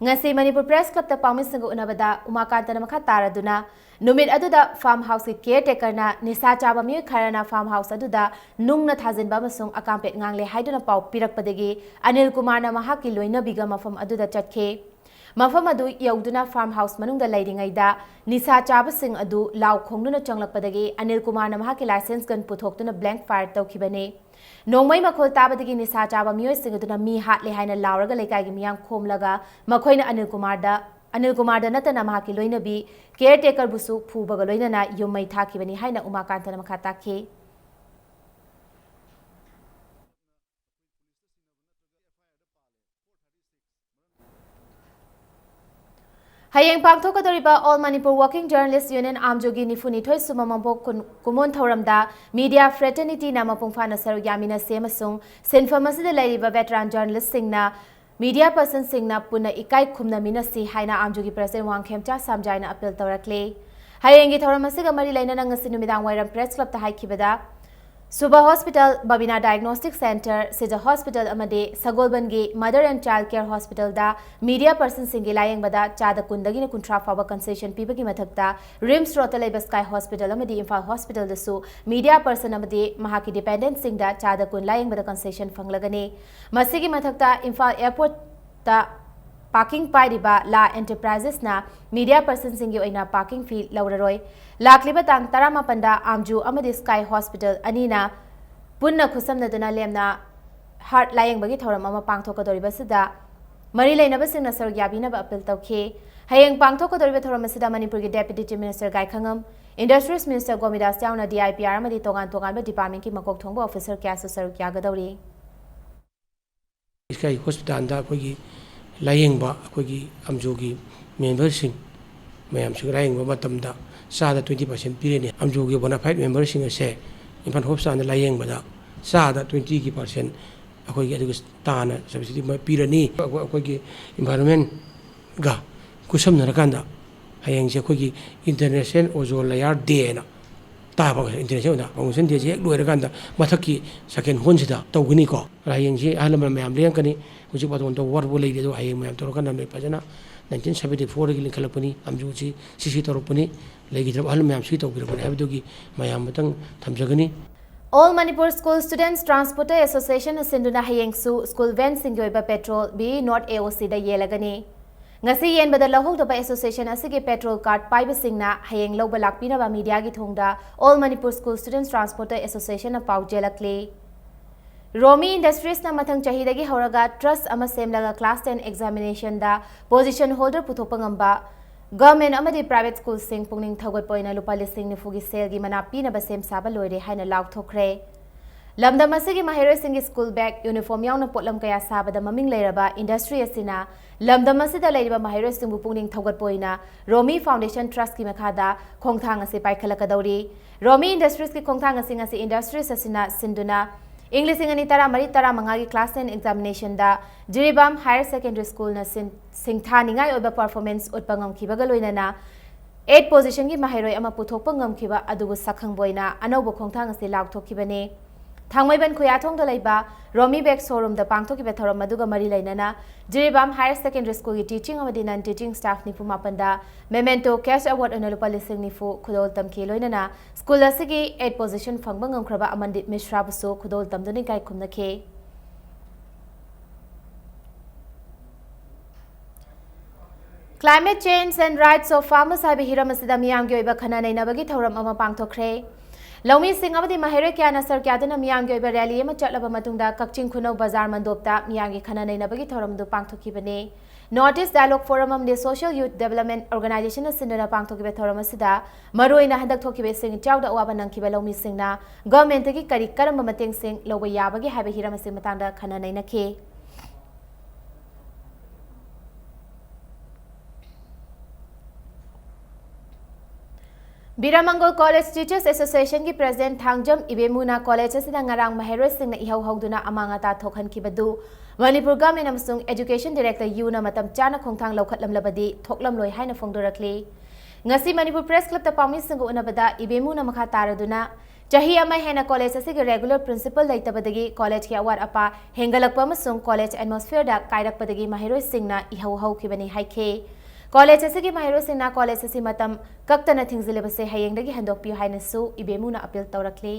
ꯉꯁꯤ ꯃꯅꯤꯄꯨꯔ ꯄ꯭ꯔꯦꯁ ꯀ꯭ꯂꯕꯇ ꯄꯥꯎꯃꯤꯁꯤꯡꯒ ꯎꯅꯕꯗ ꯎꯃꯥꯀꯥꯟꯇꯅ ꯃꯈꯥ ꯇꯥꯔꯗꯨꯅ, ꯅꯨꯃꯤꯠ ꯑꯗꯨꯗ ꯐꯥꯔꯝ ꯍꯥꯎꯁꯀꯤ ꯀꯤꯌꯔ ꯇꯦꯀꯔꯅ ꯅꯤꯁꯥ ꯆꯥꯕ ꯃꯤꯑꯣꯏ ꯈꯔꯅ ꯐꯥꯔꯝ ꯍꯥꯎꯁ ꯑꯗꯨꯗ ꯅꯨꯡꯅ ꯊꯥꯖꯤꯟꯕ ꯑꯃꯁꯨꯡ ꯑꯀꯥꯝꯄꯦꯠ ꯉꯥꯡꯂꯦ ꯍꯥꯏꯗꯨꯅ ꯄꯥꯎ ꯄꯤꯔꯛꯄꯗꯒꯤ ꯑꯅꯤꯜ ꯀꯨꯃꯥꯔꯅ ꯃꯍꯥꯛꯀꯤ ꯂꯣꯏꯅꯕꯤꯒ ꯃꯐꯝ ꯑꯗꯨꯗ ꯆꯠꯈꯤ꯫ ꯃꯐꯝ ꯑꯗꯨ ꯌꯧꯗꯨꯅ ꯐꯥꯔꯝ ꯍꯥꯎꯁ ꯃꯅꯨꯡꯗ ꯂꯩꯔꯤꯉꯩꯗ ꯅꯤꯁꯥ ꯆꯥꯕꯁꯤꯡ ꯑꯗꯨ ꯂꯥꯎ ꯈꯣꯡꯗꯨꯅ ꯆꯪꯂꯛꯄꯗꯒꯤ ꯑꯅꯤꯜ ꯀꯨꯃꯥꯔꯅ ꯃꯍꯥꯛꯀꯤ ꯂꯥꯏꯁꯦꯟꯁ ꯒꯟ ꯄꯨꯊꯣꯛꯇꯨꯅ ꯕ꯭ꯂꯦꯡ ꯐꯥꯌꯔ ꯇꯧꯈꯤꯕꯅꯤ꯫ ꯅꯣꯡꯃꯩ ꯃꯈꯣꯜ ꯇꯥꯕꯗꯒꯤ ꯅꯤꯁꯥ ꯆꯥꯕ ꯃꯤꯑꯣꯏꯁꯤꯡ ꯑꯗꯨꯅ ꯃꯤ ꯍꯥꯠꯂꯦ ꯍꯥꯏꯅ ꯂꯥꯎꯔꯒ ꯂꯩꯀꯥꯏꯒꯤ ꯃꯤꯌꯥꯝ ꯈꯣꯝꯂꯒ ꯃꯈꯣꯏꯅ ꯑꯅꯤꯜ ꯀꯨꯃꯥꯔꯗ, ꯑꯅꯤꯜ ꯀꯨꯃꯥꯔꯗ ꯅꯠꯇꯅ ꯃꯍꯥꯛꯀꯤ ꯂꯣꯏꯅꯕꯤ ꯀꯤꯌꯔ ꯇꯦꯀꯔꯕꯨꯁꯨ ꯐꯨꯕꯒ ꯂꯣꯏꯅꯅ ꯌꯨꯝ ꯃꯩ ꯊꯥꯈꯤꯕꯅꯤ ꯍꯥꯏꯅ ꯎꯃꯥꯀꯥꯟꯇꯅ ꯃꯈꯥ ꯇꯥꯈꯤ꯫ ꯍꯌꯦꯡ ꯄꯥꯡꯊꯣꯛꯀꯗꯧꯔꯤꯕ All Manipur Working Journalist Union ꯑꯥꯝꯖꯣꯒꯤ ꯅꯤꯐꯨ ꯅꯤꯊꯣꯏ ꯁꯨꯕ ꯃꯄꯣꯛ ꯀꯨꯟ-, ꯀꯨꯃꯣꯟ ꯊꯧꯔꯝꯗ media fraternityꯅ ꯃꯄꯨꯡ ꯐꯥꯅ ꯁꯔꯨꯛ ꯌꯥꯃꯤꯟꯅꯁꯤ ꯑꯃꯁꯨꯡ ꯁꯤꯟꯐꯝ ꯑꯁꯤꯗ ꯂꯩꯔꯤꯕ veteran journalistꯁꯤꯡꯅ ꯃꯤꯗꯤꯌꯥ ꯄꯔꯁꯟꯁꯤꯡꯅ ꯄꯨꯟꯅ ꯏꯀꯥꯏ ꯈꯨꯝꯅꯃꯤꯟꯅꯁꯤ ꯍꯥꯏꯅ ꯑꯥꯝꯖꯨꯒꯤ ꯄ꯭ꯔꯁꯤꯗꯦꯟ ꯋꯥꯡꯈꯦꯝꯆꯥ ꯁꯥꯝꯖꯥꯏꯅ ꯑꯄꯤꯜ ꯇꯧꯔꯛꯂꯤ꯫ ꯍꯌꯦꯡꯒꯤ ꯊꯧꯔꯝ ꯑꯁꯤꯒ ꯃꯔꯤ ꯂꯩꯅꯅ ꯉꯁꯤ ꯅꯨꯃꯤꯗꯥꯡ ꯋꯥꯏꯔꯝ ꯄ꯭ꯔꯦꯁ ꯀ꯭ꯂꯕꯇ ꯍꯥꯏꯈꯤꯕꯗ, ꯁꯨꯕ ꯍꯣꯁꯄꯤꯇꯥꯜ, ꯕꯕꯤꯅꯥ ꯗꯥꯏꯒꯅꯣꯁꯇꯤꯛ ꯁꯦꯟꯇꯔ, ꯁꯤꯖ ꯍꯣꯁꯄꯤꯇꯥꯜ ꯑꯃꯗꯤ ꯁꯒꯣꯜꯕꯟꯒꯤ ꯃꯗꯔ ꯑꯦꯟ ꯆꯥꯏꯜ ꯀꯦꯌꯔ ꯍꯣꯁꯄꯤꯇꯥꯜꯗ ꯃꯤꯗꯤꯌꯥ ꯄꯔꯁꯟꯁꯤꯡꯒꯤ ꯂꯥꯌꯦꯡꯕꯗ ꯆꯥꯗ ꯀꯨꯟꯗꯒꯤꯅ ꯀꯨꯟꯊ꯭ꯔꯥ ꯐꯥꯎꯕ ꯀꯟꯁꯦꯁꯟ ꯄꯤꯕꯒꯤ ꯃꯊꯛꯇ, ꯔꯤꯝꯁ ꯔꯣꯗꯇ ꯂꯩꯕ ꯁ꯭ꯀꯥꯏ ꯍꯣꯁꯄꯤꯇꯥꯜ ꯑꯃꯗꯤ ꯏꯝꯐꯥꯜ ꯍꯣꯁꯄꯤꯇꯥꯜꯗꯁꯨ ꯃꯤꯗꯤꯌꯥ ꯄꯔꯁꯟ ꯑꯃꯗꯤ ꯃꯍꯥꯛꯀꯤ ꯗꯤꯄꯦꯟꯗꯦꯟꯠꯁꯤꯡꯗ ꯆꯥꯗ ꯀꯨꯟ ꯂꯥꯌꯦꯡꯕꯗ ꯀꯟꯁꯦꯁꯟ ꯐꯪꯂꯒꯅꯤ꯫ ꯃꯁꯤꯒꯤ ꯃꯊꯛꯇ, ꯏꯝꯐꯥꯜ ꯑꯦꯌꯔꯄꯣꯔꯠꯇ ꯄꯥꯔꯀꯤꯡ ꯄꯥꯏꯔꯤꯕ ꯂꯥ ꯑꯦꯟꯇꯔꯄ꯭ꯔꯥꯏꯖꯦꯁꯅ ꯃꯤꯗꯤꯌꯥ ꯄꯔꯁꯟꯁꯤꯡꯒꯤ ꯑꯣꯏꯅ ꯄꯥꯔꯀꯤꯡ ꯐꯤ ꯂꯧꯔꯔꯣꯏ꯫ ꯂꯥꯛꯂꯤꯕ ꯇꯥꯡ ꯇꯔꯥꯃꯥꯄꯟꯗ ꯑꯥꯝꯖꯨ ꯑꯃꯗꯤ ꯁ꯭ꯀꯥꯏ ꯍꯣꯁꯄꯤꯇꯥꯜ ꯑꯅꯤꯅ ꯄꯨꯟꯅ ꯈꯨꯠꯁꯝꯅꯗꯨꯅ ꯂꯦꯝꯅ ꯍꯥꯔꯠ ꯂꯥꯌꯦꯡꯕꯒꯤ ꯊꯧꯔꯝ ꯑꯃ ꯄꯥꯡꯊꯣꯛꯀꯗꯧꯔꯤꯕꯁꯤꯗ ꯃꯔꯤ ꯂꯩꯅꯕꯁꯤꯡꯅ ꯁꯔꯨꯛ ꯌꯥꯕꯤꯅꯕ ꯑꯄꯤꯜ ꯇꯧꯈꯤ꯫ ꯍꯌꯦꯡ ꯄꯥꯡꯊꯣꯛꯀꯗꯧꯔꯤꯕ ꯊꯧꯔꯝ ꯑꯁꯤꯗ ꯃꯅꯤꯄꯨꯔꯒꯤ ꯗꯦꯄ꯭ꯌꯨꯇꯤ ꯆꯤꯐ ꯃꯤꯅꯤꯁꯇꯔ ꯒꯥꯏꯈꯉꯝ, ꯏꯟꯗꯁꯇ꯭ꯔꯤꯁ ꯃꯤꯅꯤꯁꯇꯔ ꯒꯣꯃꯤꯗꯥꯁ ꯌꯥꯎꯅ ꯗꯤ ꯑꯥꯏ ꯄꯤ ꯑꯥꯔ ꯑꯃꯗꯤ ꯇꯣꯉꯥꯟ ꯇꯣꯉꯥꯟꯕ ꯗꯤꯄꯥꯔꯠꯃꯦꯟꯠꯀꯤ ꯃꯀꯣꯛ ꯊꯣꯡꯕ ꯑꯣꯐꯤꯁꯔ ꯀꯌꯥꯁꯨ ꯁꯔꯨꯛ ꯌꯥꯒꯗꯧꯔꯤ꯫ ꯁ꯭ꯀꯥꯏ ꯍꯣꯁꯄꯤꯇꯥꯜꯗ ꯑꯩꯈꯣꯏꯒꯤ ꯂꯥꯌꯦꯡꯕ ꯑꯩꯈꯣꯏꯒꯤ ꯑꯥꯝꯖꯨꯒꯤ ꯃꯦꯝꯕꯔꯁꯤꯡ ꯃꯌꯥꯝꯁꯤꯒ ꯂꯥꯌꯦꯡꯕ ꯃꯇꯝꯗ ꯆꯥꯗ twenty percent ꯄꯤꯔꯅꯤ꯫ ꯑꯥꯝꯖꯨꯒꯤ bona fide ꯃꯦꯝꯕꯔꯁꯤꯡ ꯑꯁꯦ ꯏꯝꯐꯥꯜ ꯍꯣꯁꯄꯤꯇꯥꯜꯗ ꯂꯥꯌꯦꯡꯕꯗ ꯆꯥꯗ twenty ꯒꯤ percent ꯑꯩꯈꯣꯏꯒꯤ ꯑꯗꯨꯒ ꯇꯥꯅ subsidy ꯑꯃ ꯄꯤꯔꯅꯤ꯫ ꯑꯩꯈꯣꯏ-, ꯑꯩꯈꯣꯏꯒꯤ environment ꯒ ꯈꯨꯠꯁꯝꯅꯔꯀꯥꯟꯗ ꯍꯌꯦꯡꯁꯦ ꯑꯩꯈꯣꯏꯒꯤ International Ozone Layer Day ꯍꯥꯏꯅ ꯇꯥꯕ, International ꯑꯣꯏꯅ Foundation Day ꯁꯦ ꯍꯦꯛ ꯂꯣꯏꯔꯀꯥꯟꯗ ꯃꯊꯛꯀꯤ second hall ꯁꯤꯗ ꯇꯧꯒꯅꯤꯀꯣ꯫ ꯍꯌꯦꯡꯁꯦ ꯑꯍꯜ ꯂꯃꯟ ꯃꯌꯥꯝ ꯂꯦꯡꯉꯛꯀꯅꯤ꯫ ꯍꯧꯖꯤꯛ ꯕꯥꯇꯣꯟ ꯇꯧꯕ ꯋꯥꯠꯄ ꯂꯩꯔꯤ, ꯑꯗꯣ ꯍꯌꯦꯡ ꯃꯌꯥꯝ ꯇꯧꯔꯀꯥꯟꯗ ꯅꯣꯏ ꯐꯖꯅ nineteen seventy four ꯗꯒꯤ ꯂꯤꯡꯈꯠꯂꯛꯄꯅꯤ ꯑꯥꯝꯖꯨꯁꯤ, ꯁꯤ ꯁꯤ ꯇꯧꯔꯛꯄꯅꯤ, ꯂꯩꯈꯤꯗ꯭ꯔꯕ ꯑꯍꯜ ꯃꯌꯥꯝꯁꯤꯒꯤ ꯇꯧꯕꯤꯔꯛꯄꯅꯤ ꯍꯥꯏꯕꯗꯨꯒꯤ ꯃꯌꯥꯝ ꯑꯃꯇꯪ ꯊꯝꯖꯒꯅꯤ꯫ All Manipur School Students Transporter Association ꯅ ꯁꯤꯟꯗꯨꯅ ꯍꯌꯦꯡꯁꯨ ꯁ꯭ꯀꯨꯜ ꯚꯦꯟꯁꯤꯡꯒꯤ ꯑꯣꯏꯕ ꯄꯦꯇ꯭ꯔꯣꯜ ꯕꯤ ꯅꯣꯔꯠ ꯑꯦ ꯑꯣ ꯁꯤꯗ ꯌꯦꯜꯂꯒꯅꯤ꯫ ꯉꯁꯤ ꯌꯦꯟꯕꯗ ꯂꯧꯍꯧꯗꯕ ꯑꯦꯁꯣꯁꯤꯌꯦꯁꯟ ꯑꯁꯤꯒꯤ ꯄꯦꯇ꯭ꯔꯣꯜ ꯀꯥꯔꯗ ꯄꯥꯏꯕꯁꯤꯡꯅ ꯍꯌꯦꯡ ꯂꯧꯕ ꯂꯥꯛꯄꯤꯅꯕ ꯃꯤꯗꯤꯌꯥꯒꯤ ꯊꯣꯡꯗ All Manipur School Students Transporter Association ꯅ ꯄꯥꯎ ꯆꯦꯜꯂꯛꯂꯤ꯫ ꯔꯣꯃꯤ ꯏꯟꯗꯁꯇ꯭ꯔꯤꯁꯅ ꯃꯊꯪ ꯆꯍꯤꯗꯒꯤ ꯍꯧꯔꯒ ꯇ꯭ꯔꯁ ꯑꯃ ꯁꯦꯝꯂꯒ ꯀ꯭ꯂꯥꯁ ꯇꯦꯟ ꯑꯦꯛꯖꯥꯃꯤꯅꯦꯁꯟꯗ ꯄꯣꯖꯤꯁꯟ ꯍꯣꯜꯗꯔ ꯄꯨꯊꯣꯛꯄ ꯉꯝꯕ ꯒꯚꯔꯟꯃꯦꯟꯠ ꯑꯃꯗꯤ ꯄ꯭ꯔꯥꯏꯚꯦꯠ ꯁ꯭ꯀꯨꯜꯁꯤꯡ ꯄꯨꯛꯅꯤꯡ ꯊꯧꯒꯠꯄ ꯑꯣꯏꯅ ꯂꯨꯄꯥ ꯂꯤꯁꯤꯡ ꯅꯤꯐꯨꯒꯤ ꯁꯦꯜꯒꯤ ꯃꯅꯥ ꯄꯤꯅꯕ ꯁꯦꯝ ꯁꯥꯕ ꯂꯣꯏꯔꯦ ꯍꯥꯏꯅ ꯂꯥꯎꯊꯣꯛꯈ꯭ꯔꯦ꯫ ꯂꯝꯗꯝ ꯑꯁꯤꯒꯤ ꯃꯍꯩꯔꯣꯏꯁꯤꯡꯒꯤ ꯁ꯭ꯀꯨꯜ ꯕꯦꯒ, ꯌꯨꯅꯤꯐꯣꯔꯝ ꯌꯥꯎꯅ ꯄꯣꯠꯂꯝ ꯀꯌꯥ ꯁꯥꯕꯗ ꯃꯃꯤꯡ ꯂꯩꯔꯕ ꯏꯟꯗꯁꯇ꯭ꯔꯤ ꯑꯁꯤꯅ ꯂꯝꯗꯝ ꯑꯁꯤꯗ ꯂꯩꯔꯤꯕ ꯃꯍꯩꯔꯣꯏꯁꯤꯡꯕꯨ ꯄꯨꯛꯅꯤꯡ ꯊꯧꯒꯠꯄ ꯑꯣꯏꯅ ꯔꯣꯃꯤ ꯐꯥꯎꯟꯗꯦꯁꯟ ꯇ꯭ꯔꯁꯀꯤ ꯃꯈꯥꯗ ꯈꯣꯡꯊꯥꯡ ꯑꯁꯤ ꯄꯥꯏꯈꯠꯂꯛꯀꯗꯧꯔꯤ꯫ ꯔꯣꯃꯤ ꯏꯟꯗꯁꯇ꯭ꯔꯤꯁꯀꯤ ꯈꯣꯡꯊꯥꯡ ꯑꯁꯤ ꯉꯁꯤ ꯏꯟꯗꯁꯇ꯭ꯔꯤꯁ ꯑꯁꯤꯅ ꯁꯤꯟꯗꯨꯅ ꯏꯪ ꯂꯤꯁꯤꯡ ꯑꯅꯤ ꯇꯔꯥꯃꯔꯤ ꯇꯔꯥꯃꯉꯥꯒꯤ class ten examinationꯗ Jiribam Higher Secondary Schoolꯅ ꯁꯤꯟ-, ꯁꯤꯡꯊꯥꯅꯤꯡꯉꯥꯏ ꯑꯣꯏꯕ performance ꯎꯠꯄ ꯉꯝꯈꯤꯕꯒ ꯂꯣꯏꯅꯅ eight positionꯒꯤ ꯃꯍꯩꯔꯣꯏ ꯑꯃ ꯄꯨꯊꯣꯛꯄ ꯉꯝꯈꯤꯕ ꯑꯗꯨꯕꯨ ꯁꯛꯈꯪꯕ ꯑꯣꯏꯅ ꯑꯅꯧꯕ ꯈꯣꯡꯊꯥꯡ ꯑꯁꯤ ꯂꯥꯎꯊꯣꯛꯈꯤꯕꯅꯤ꯫ ꯊꯥꯡꯃꯩꯕꯟ ꯈꯨꯌꯥꯊꯣꯡꯗ ꯂꯩꯕ Romi Bag showroomꯗ ꯄꯥꯡꯊꯣꯛꯈꯤꯕ ꯊꯧꯔꯝ ꯑꯗꯨꯒ ꯃꯔꯤ ꯂꯩꯅꯅ ꯖꯤꯔꯤꯕꯥꯝ Higher Secondary Schoolꯒꯤ teaching ꯑꯃꯗꯤ non teaching staff ꯅꯤꯐꯨ ꯃꯥꯄꯟꯗ memento cash award ꯑꯣꯏꯅ ꯂꯨꯄꯥ ꯂꯤꯁꯤꯡ ꯅꯤꯐꯨ ꯈꯨꯗꯣꯜ ꯇꯝꯈꯤ꯫ ꯂꯣꯏꯅꯅ school ꯑꯁꯤꯒꯤ eight position ꯐꯪꯕ ꯉꯝꯈ꯭ꯔꯕ ꯑꯃꯟꯗꯤꯞ ꯃꯤꯁ꯭ꯔꯥꯕꯨꯁꯨ ꯈꯨꯗꯣꯜ ꯇꯝꯗꯨꯅ ꯏꯀꯥꯏ ꯈꯨꯝꯅꯈꯤ꯫ Climate Change and Rights of Farmers ꯍꯥꯏꯕ ꯍꯤꯔꯝ ꯑꯁꯤꯗ ꯃꯤꯌꯥꯝꯒꯤ ꯑꯣꯏꯕ ꯈꯟꯅ ꯅꯩꯅꯕꯒꯤ ꯊꯧꯔꯝ ꯑꯃ ꯄꯥꯡꯊꯣꯛꯈ꯭ꯔꯦ꯫ ꯂꯧꯃꯤꯁꯤꯡ ꯑꯃꯗꯤ ꯃꯍꯩꯔꯣꯏ ꯀꯌꯥꯅ ꯁꯔꯨꯛ ꯌꯥꯗꯨꯅ ꯃꯤꯌꯥꯝꯒꯤ ꯑꯣꯏꯕ rally ꯑꯃ ꯆꯠꯂꯕ ꯃꯇꯨꯡꯗ ꯀꯛꯆꯤꯡ ꯈꯨꯅꯧ ꯕꯖꯥꯔ ꯃꯟꯗꯣꯞꯇ ꯃꯤꯌꯥꯝꯒꯤ ꯈꯟꯅ ꯅꯩꯅꯕꯒꯤ ꯊꯧꯔꯝꯗꯨ ꯄꯥꯡꯊꯣꯛꯈꯤꯕꯅꯤ꯫ North East Dialogue Forum ꯑꯃꯗꯤ Social Youth Development Organizationꯅ ꯁꯤꯟꯗꯨꯅ ꯄꯥꯡꯊꯣꯛꯈꯤꯕ ꯊꯧꯔꯝ ꯑꯁꯤꯗ ꯃꯔꯨꯑꯣꯏꯅ ꯍꯟꯗꯛ ꯊꯣꯛꯈꯤꯕ ꯏꯁꯤꯡ ꯏꯆꯥꯎꯗ ꯑꯋꯥꯕ ꯅꯪꯈꯤꯕ ꯂꯧꯃꯤꯁꯤꯡꯅ governmentꯇꯒꯤ ꯀꯔꯤ ꯀꯔꯝꯕ ꯃꯇꯦꯡꯁꯤꯡ ꯂꯧꯕ ꯌꯥꯕꯒꯦ ꯍꯥꯏꯕ ꯍꯤꯔꯝ ꯑꯁꯤꯒꯤ ꯃꯇꯥꯡꯗ ꯈꯟꯅ ꯅꯩꯅꯈꯤ꯫ ꯕꯤꯔꯥꯃꯪꯒꯣꯜ College Teachers Associationꯒꯤ president Thangjam ꯏꯕꯦꯃꯨꯅ college ꯑꯁꯤꯗ ꯉꯔꯥꯡ ꯃꯍꯩꯔꯣꯏꯁꯤꯡꯅ ꯏꯍꯧ ꯍꯧꯗꯨꯅ ꯑꯃꯥꯡ ꯑꯇꯥ ꯊꯣꯛꯍꯟꯈꯤꯕꯗꯨ ꯃꯅꯤꯄꯨꯔ government ꯑꯃꯁꯨꯡ education director ꯌꯨꯅ ꯃꯇꯝ ꯆꯥꯅ ꯈꯣꯡꯊꯥꯡ ꯂꯧꯈꯠꯂꯝꯂꯕꯗꯤ ꯊꯣꯛꯂꯝꯂꯣꯏ ꯍꯥꯏꯅ ꯐꯣꯡꯗꯣꯔꯛꯂꯤ꯫ ꯉꯁꯤ ꯃꯅꯤꯄꯨꯔ Press Clubꯇ ꯄꯥꯎꯃꯤꯁꯤꯡꯒ ꯎꯅꯕꯗ ꯏꯕꯦꯃꯨꯅ ꯃꯈꯥ ꯇꯥꯔꯗꯨꯅ ꯆꯍꯤ ꯑꯃ ꯍꯦꯟꯅ college ꯑꯁꯤꯒꯤ regular principal ꯂꯩꯇꯕꯗꯒꯤ collegeꯀꯤ ꯑꯋꯥꯠ ꯑꯄꯥ ꯍꯦꯟꯒꯠꯂꯛꯄ ꯑꯃꯁꯨꯡ college atmosphereꯗ ꯀꯥꯏꯔꯛꯄꯗꯒꯤ ꯃꯍꯩꯔꯣꯏꯁꯤꯡꯅ ꯏꯍꯧ ꯍꯧꯈꯤꯕꯅꯤ ꯍꯥꯏꯈꯤ꯫ College ꯑꯁꯤꯒꯤ ꯃꯍꯩꯔꯣꯏꯁꯤꯡꯅ college ꯑꯁꯤ ꯃꯇꯝ ꯀꯛꯇꯅ ꯊꯤꯡꯖꯤꯜꯂꯤꯕꯁꯦ ꯍꯌꯦꯡꯗꯒꯤ ꯍꯟꯗꯣꯛꯄꯤꯌꯨ ꯍꯥꯏꯅꯁꯨ ꯏꯕꯦꯃꯨꯅ appeal ꯇꯧꯔꯛꯂꯤ꯫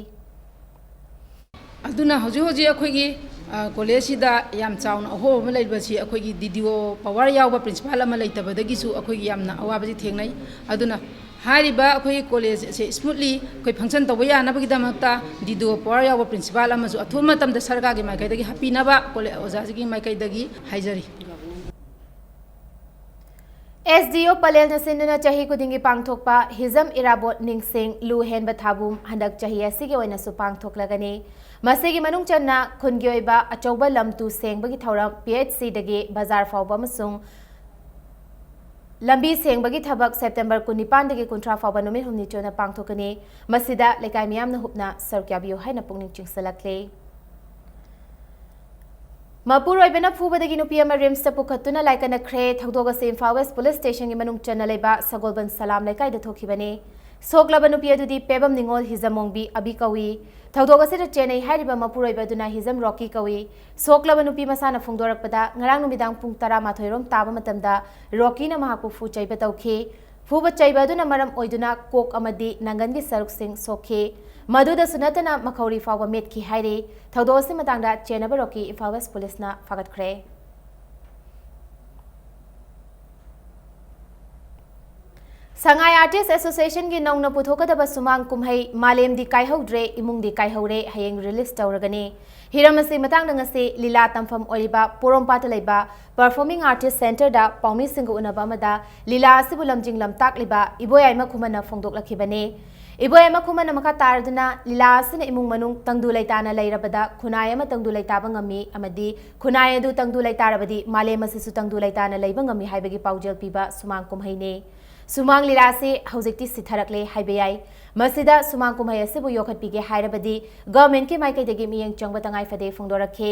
ꯑꯗꯨꯅ ꯍꯧꯖꯤꯛ ꯍꯧꯖꯤꯛ ꯑꯩꯈꯣꯏꯒꯤ, ꯑ, college ꯁꯤꯗ ꯌꯥꯝ ꯆꯥꯎꯅ ꯑꯍꯣꯕ ꯑꯃ ꯂꯩꯔꯤꯕꯁꯤ ꯑꯩꯈꯣꯏꯒꯤ D D O power ꯌꯥꯎꯕ principal ꯑꯃ ꯂꯩꯇꯕꯗꯒꯤꯁꯨ ꯑꯩꯈꯣꯏꯒꯤ ꯌꯥꯝꯅ ꯑꯋꯥꯕꯁꯤ ꯊꯦꯡꯅꯩ꯫ ꯑꯗꯨꯅ ꯍꯥꯏꯔꯤꯕ ꯑꯩꯈꯣꯏꯒꯤ college ꯑꯁꯦ smoothly ꯑꯩꯈꯣꯏ function ꯇꯧꯕ ꯌꯥꯅꯕꯒꯤꯗꯃꯛꯇ D D O power ꯌꯥꯎꯕ principal ꯑꯃꯁꯨ ꯑꯊꯨꯕ ꯃꯇꯝꯗ ꯁꯔꯀꯥꯔꯒꯤ ꯃꯥꯏꯀꯩꯗꯒꯤ ꯍꯥꯞꯄꯤꯅꯕ college ꯑꯣꯖꯥꯁꯤꯡꯒꯤ ꯃꯥꯏꯀꯩꯗꯒꯤ ꯍꯥꯏꯖꯔꯤ꯫ S D O ꯄꯂꯦꯜꯅ ꯁꯤꯟꯗꯨꯅ ꯆꯍꯤ ꯈꯨꯗꯤꯡꯒꯤ ꯄꯥꯡꯊꯣꯛꯄ ꯍꯤꯖꯝ ꯏꯔꯥꯕꯣꯠ ꯅꯤꯡꯁꯤꯡ ꯂꯨ ꯍꯦꯟꯕ ꯊꯥꯕꯨꯝ ꯍꯟꯗꯛ ꯆꯍꯤ ꯑꯁꯤꯒꯤ ꯑꯣꯏꯅꯁꯨ ꯄꯥꯡꯊꯣꯛꯂꯒꯅꯤ꯫ ꯃꯁꯤꯒꯤ ꯃꯅꯨꯡ ꯆꯟꯅ ꯈꯨꯟꯒꯤ ꯑꯣꯏꯕ ꯑꯆꯧꯕ ꯂꯝ ꯇꯨ ꯁꯦꯡꯕꯒꯤ ꯊꯧꯔꯝ P H Cꯗꯒꯤ ꯕꯖꯥꯔ ꯐꯥꯎꯕ ꯑꯃꯁꯨꯡ ꯂꯝꯕꯤ ꯁꯦꯡꯕꯒꯤ ꯊꯕꯛ September ꯀꯨꯟꯅꯤꯄꯥꯟꯗꯒꯤ ꯀꯨꯟꯊ꯭ꯔꯥ ꯐꯥꯎꯕ ꯅꯨꯃꯤꯠ ꯍꯨꯝꯅꯤ ꯆꯟꯅ ꯄꯥꯡꯊꯣꯛꯀꯅꯤ꯫ ꯃꯁꯤꯗ ꯂꯩꯀꯥꯏ ꯃꯤꯌꯥꯝꯅ ꯍꯨꯞꯅ ꯁꯔꯨꯛ ꯌꯥꯕꯤꯌꯨ ꯍꯥꯏꯅ ꯄꯨꯛꯅꯤꯡ ꯆꯤꯡꯁꯤꯜꯂꯛꯂꯤ꯫ ꯃꯄꯨꯔꯣꯏꯕꯅ ꯐꯨꯕꯗꯒꯤ ꯅꯨꯄꯤ ꯑꯃ ꯔꯤꯝꯁꯇ ꯄꯨꯈꯠꯇꯨꯅ ꯂꯥꯏꯀꯠꯅꯈ꯭ꯔꯦ꯫ ꯊꯧꯗꯣꯛ ꯑꯁꯤ ꯏꯝꯐꯥꯜ ꯋꯦꯁ ꯄꯨꯂꯤꯁ ꯁ꯭ꯇꯦꯁꯟꯒꯤ ꯃꯅꯨꯡ ꯆꯟꯅ ꯂꯩꯕ ꯁꯒꯣꯜꯕꯟ ꯁꯂꯥꯝ ꯂꯩꯀꯥꯏꯗ ꯊꯣꯛꯈꯤꯕꯅꯤ꯫ ꯁꯣꯛꯂꯕ ꯅꯨꯄꯤ ꯑꯗꯨꯗꯤ ꯄꯦꯕꯝ ꯅꯤꯉꯣꯜ ꯍꯤꯖꯝꯃꯣꯡꯕꯤ ꯑꯕꯤ ꯀꯧꯏ꯫ ꯊꯧꯗꯣꯛ ꯑꯁꯤꯗ ꯆꯦꯟꯅꯩ ꯍꯥꯏꯔꯤꯕ ꯃꯄꯨꯔꯣꯏꯕ ꯑꯗꯨꯅ ꯍꯤꯖꯝ ꯔꯣꯀꯤ ꯀꯧꯏ꯫ ꯁꯣꯛꯂꯕ ꯅꯨꯄꯤ ꯃꯁꯥꯅ ꯐꯣꯡꯗꯣꯔꯛꯄꯗ ꯉꯔꯥꯡ ꯅꯨꯃꯤꯗꯥꯡ ꯄꯨꯡ ꯇꯔꯥꯃꯥꯊꯣꯏ ꯔꯣꯝ ꯇꯥꯕ ꯃꯇꯝꯗ ꯔꯣꯀꯤꯅ ꯃꯍꯥꯛꯄꯨ ꯐꯨ ꯆꯩꯕ ꯇꯧꯈꯤ꯫ ꯐꯨꯕ ꯆꯩꯕ ꯑꯗꯨꯅ ꯃꯔꯝ ꯑꯣꯏꯗꯨꯅ ꯀꯣꯛ ꯑꯃꯗꯤ ꯅꯪꯒꯟꯒꯤ ꯁꯔꯨꯛꯁꯤꯡ ꯁꯣꯛꯈꯤ꯫ ꯃꯗꯨꯗꯁꯨ ꯅꯠꯇꯅ ꯃꯈꯧꯔꯤ ꯐꯥꯎꯕ ꯃꯦꯠꯈꯤ ꯍꯥꯏꯔꯤ꯫ ꯊꯧꯗꯣꯛ ꯑꯁꯤ ꯃꯇꯥꯡꯗ ꯆꯦꯟꯅꯕ ꯔꯣꯀꯤ ꯏꯝꯐꯥꯜ ꯋꯦꯁ ꯄꯨꯂꯤꯁꯅ ꯐꯥꯒꯠꯈ꯭ꯔꯦ꯫ ꯁꯉꯥꯏ ꯑꯥꯔꯇꯤꯁ ꯑꯦꯁꯣꯁꯤꯌꯦꯁꯟꯒꯤ ꯅꯧꯅ ꯄꯨꯊꯣꯛꯀꯗꯕ ꯁꯨꯃꯥꯡ ꯀꯨꯝꯍꯩ ꯃꯥꯂꯦꯝꯗꯤ ꯀꯥꯏꯍꯧꯗ꯭ꯔꯦ, ꯏꯃꯨꯡꯗꯤ ꯀꯥꯏꯍꯧꯔꯦ ꯍꯌꯦꯡ ꯔꯤꯂꯤꯁ ꯇꯧꯔꯒꯅꯤ꯫ ꯍꯤꯔꯝ ꯑꯁꯤ ꯃꯇꯥꯡꯗ ꯉꯁꯤ ꯂꯤꯂꯥ ꯇꯝꯐꯝ ꯑꯣꯏꯔꯤꯕ ꯄꯣꯔꯣꯝꯄꯥꯠꯇ ꯂꯩꯕ ꯄꯔꯐꯣꯔꯃꯤꯡ ꯑꯥꯔꯇꯤꯁ ꯁꯦꯟꯇꯔꯗ ꯄꯥꯎꯃꯤꯁꯤꯡꯒ ꯎꯅꯕ ꯑꯃꯗ ꯂꯤꯂꯥ ꯑꯁꯤꯕꯨ ꯂꯝꯖꯤꯡ ꯂꯝꯇꯥꯛꯂꯤꯕ ꯏꯕꯣꯌꯥꯏꯃ ꯈꯨꯃꯟꯅ ꯐꯣꯡꯗꯣꯛꯂꯛꯈꯤꯕꯅꯤ꯫ ꯏꯕꯣꯌꯥꯏꯃ ꯈꯨꯃꯟꯅ ꯃꯈꯥ ꯇꯥꯔꯗꯨꯅ ꯂꯤꯂꯥ ꯑꯁꯤꯅ ꯏꯃꯨꯡ ꯃꯅꯨꯡ ꯇꯪꯗꯨ ꯂꯩꯇꯥꯅ ꯂꯩꯔꯕꯗ ꯈꯨꯟꯅꯥꯏ ꯑꯃ ꯇꯪꯗꯨ ꯂꯩꯇꯥꯕ ꯉꯝꯃꯤ ꯑꯃꯗꯤ ꯈꯨꯟꯅꯥꯏ ꯑꯗꯨ ꯇꯪꯗꯨ ꯂꯩꯇꯥꯔꯕꯗꯤ ꯃꯥꯂꯦꯝ ꯑꯁꯤꯁꯨ ꯇꯪꯗꯨ ꯂꯩꯇꯥꯅ ꯂꯩꯕ ꯉꯝꯃꯤ ꯍꯥꯏꯕꯒꯤ ꯄꯥꯎꯖꯦꯜ ꯄꯤꯕ ꯁꯨꯃꯥꯡ ꯀꯨꯝꯍꯩꯅꯤ꯫ ꯁꯨꯃꯥꯡ ꯂꯤꯂꯥ ꯑꯁꯤ ꯍꯧꯖꯤꯛꯇꯤ ꯁꯤꯊꯔꯛꯂꯦ ꯍꯥꯏꯕ ꯌꯥꯏ꯫ ꯃꯁꯤꯗ ꯁꯨꯃꯥꯡ ꯀꯨꯝꯍꯩ ꯑꯁꯤꯕꯨ ꯌꯣꯛꯈꯠꯄꯤꯒꯦ ꯍꯥꯏꯔꯕꯗꯤ ꯒꯚꯔꯟꯃꯦꯟꯠꯀꯤ ꯃꯥꯏꯀꯩꯗꯒꯤ ꯃꯤꯠꯌꯦꯡ ꯆꯪꯕ ꯇꯉꯥꯏ ꯐꯗꯦ ꯐꯣꯡꯗꯣꯔꯛꯈꯤ꯫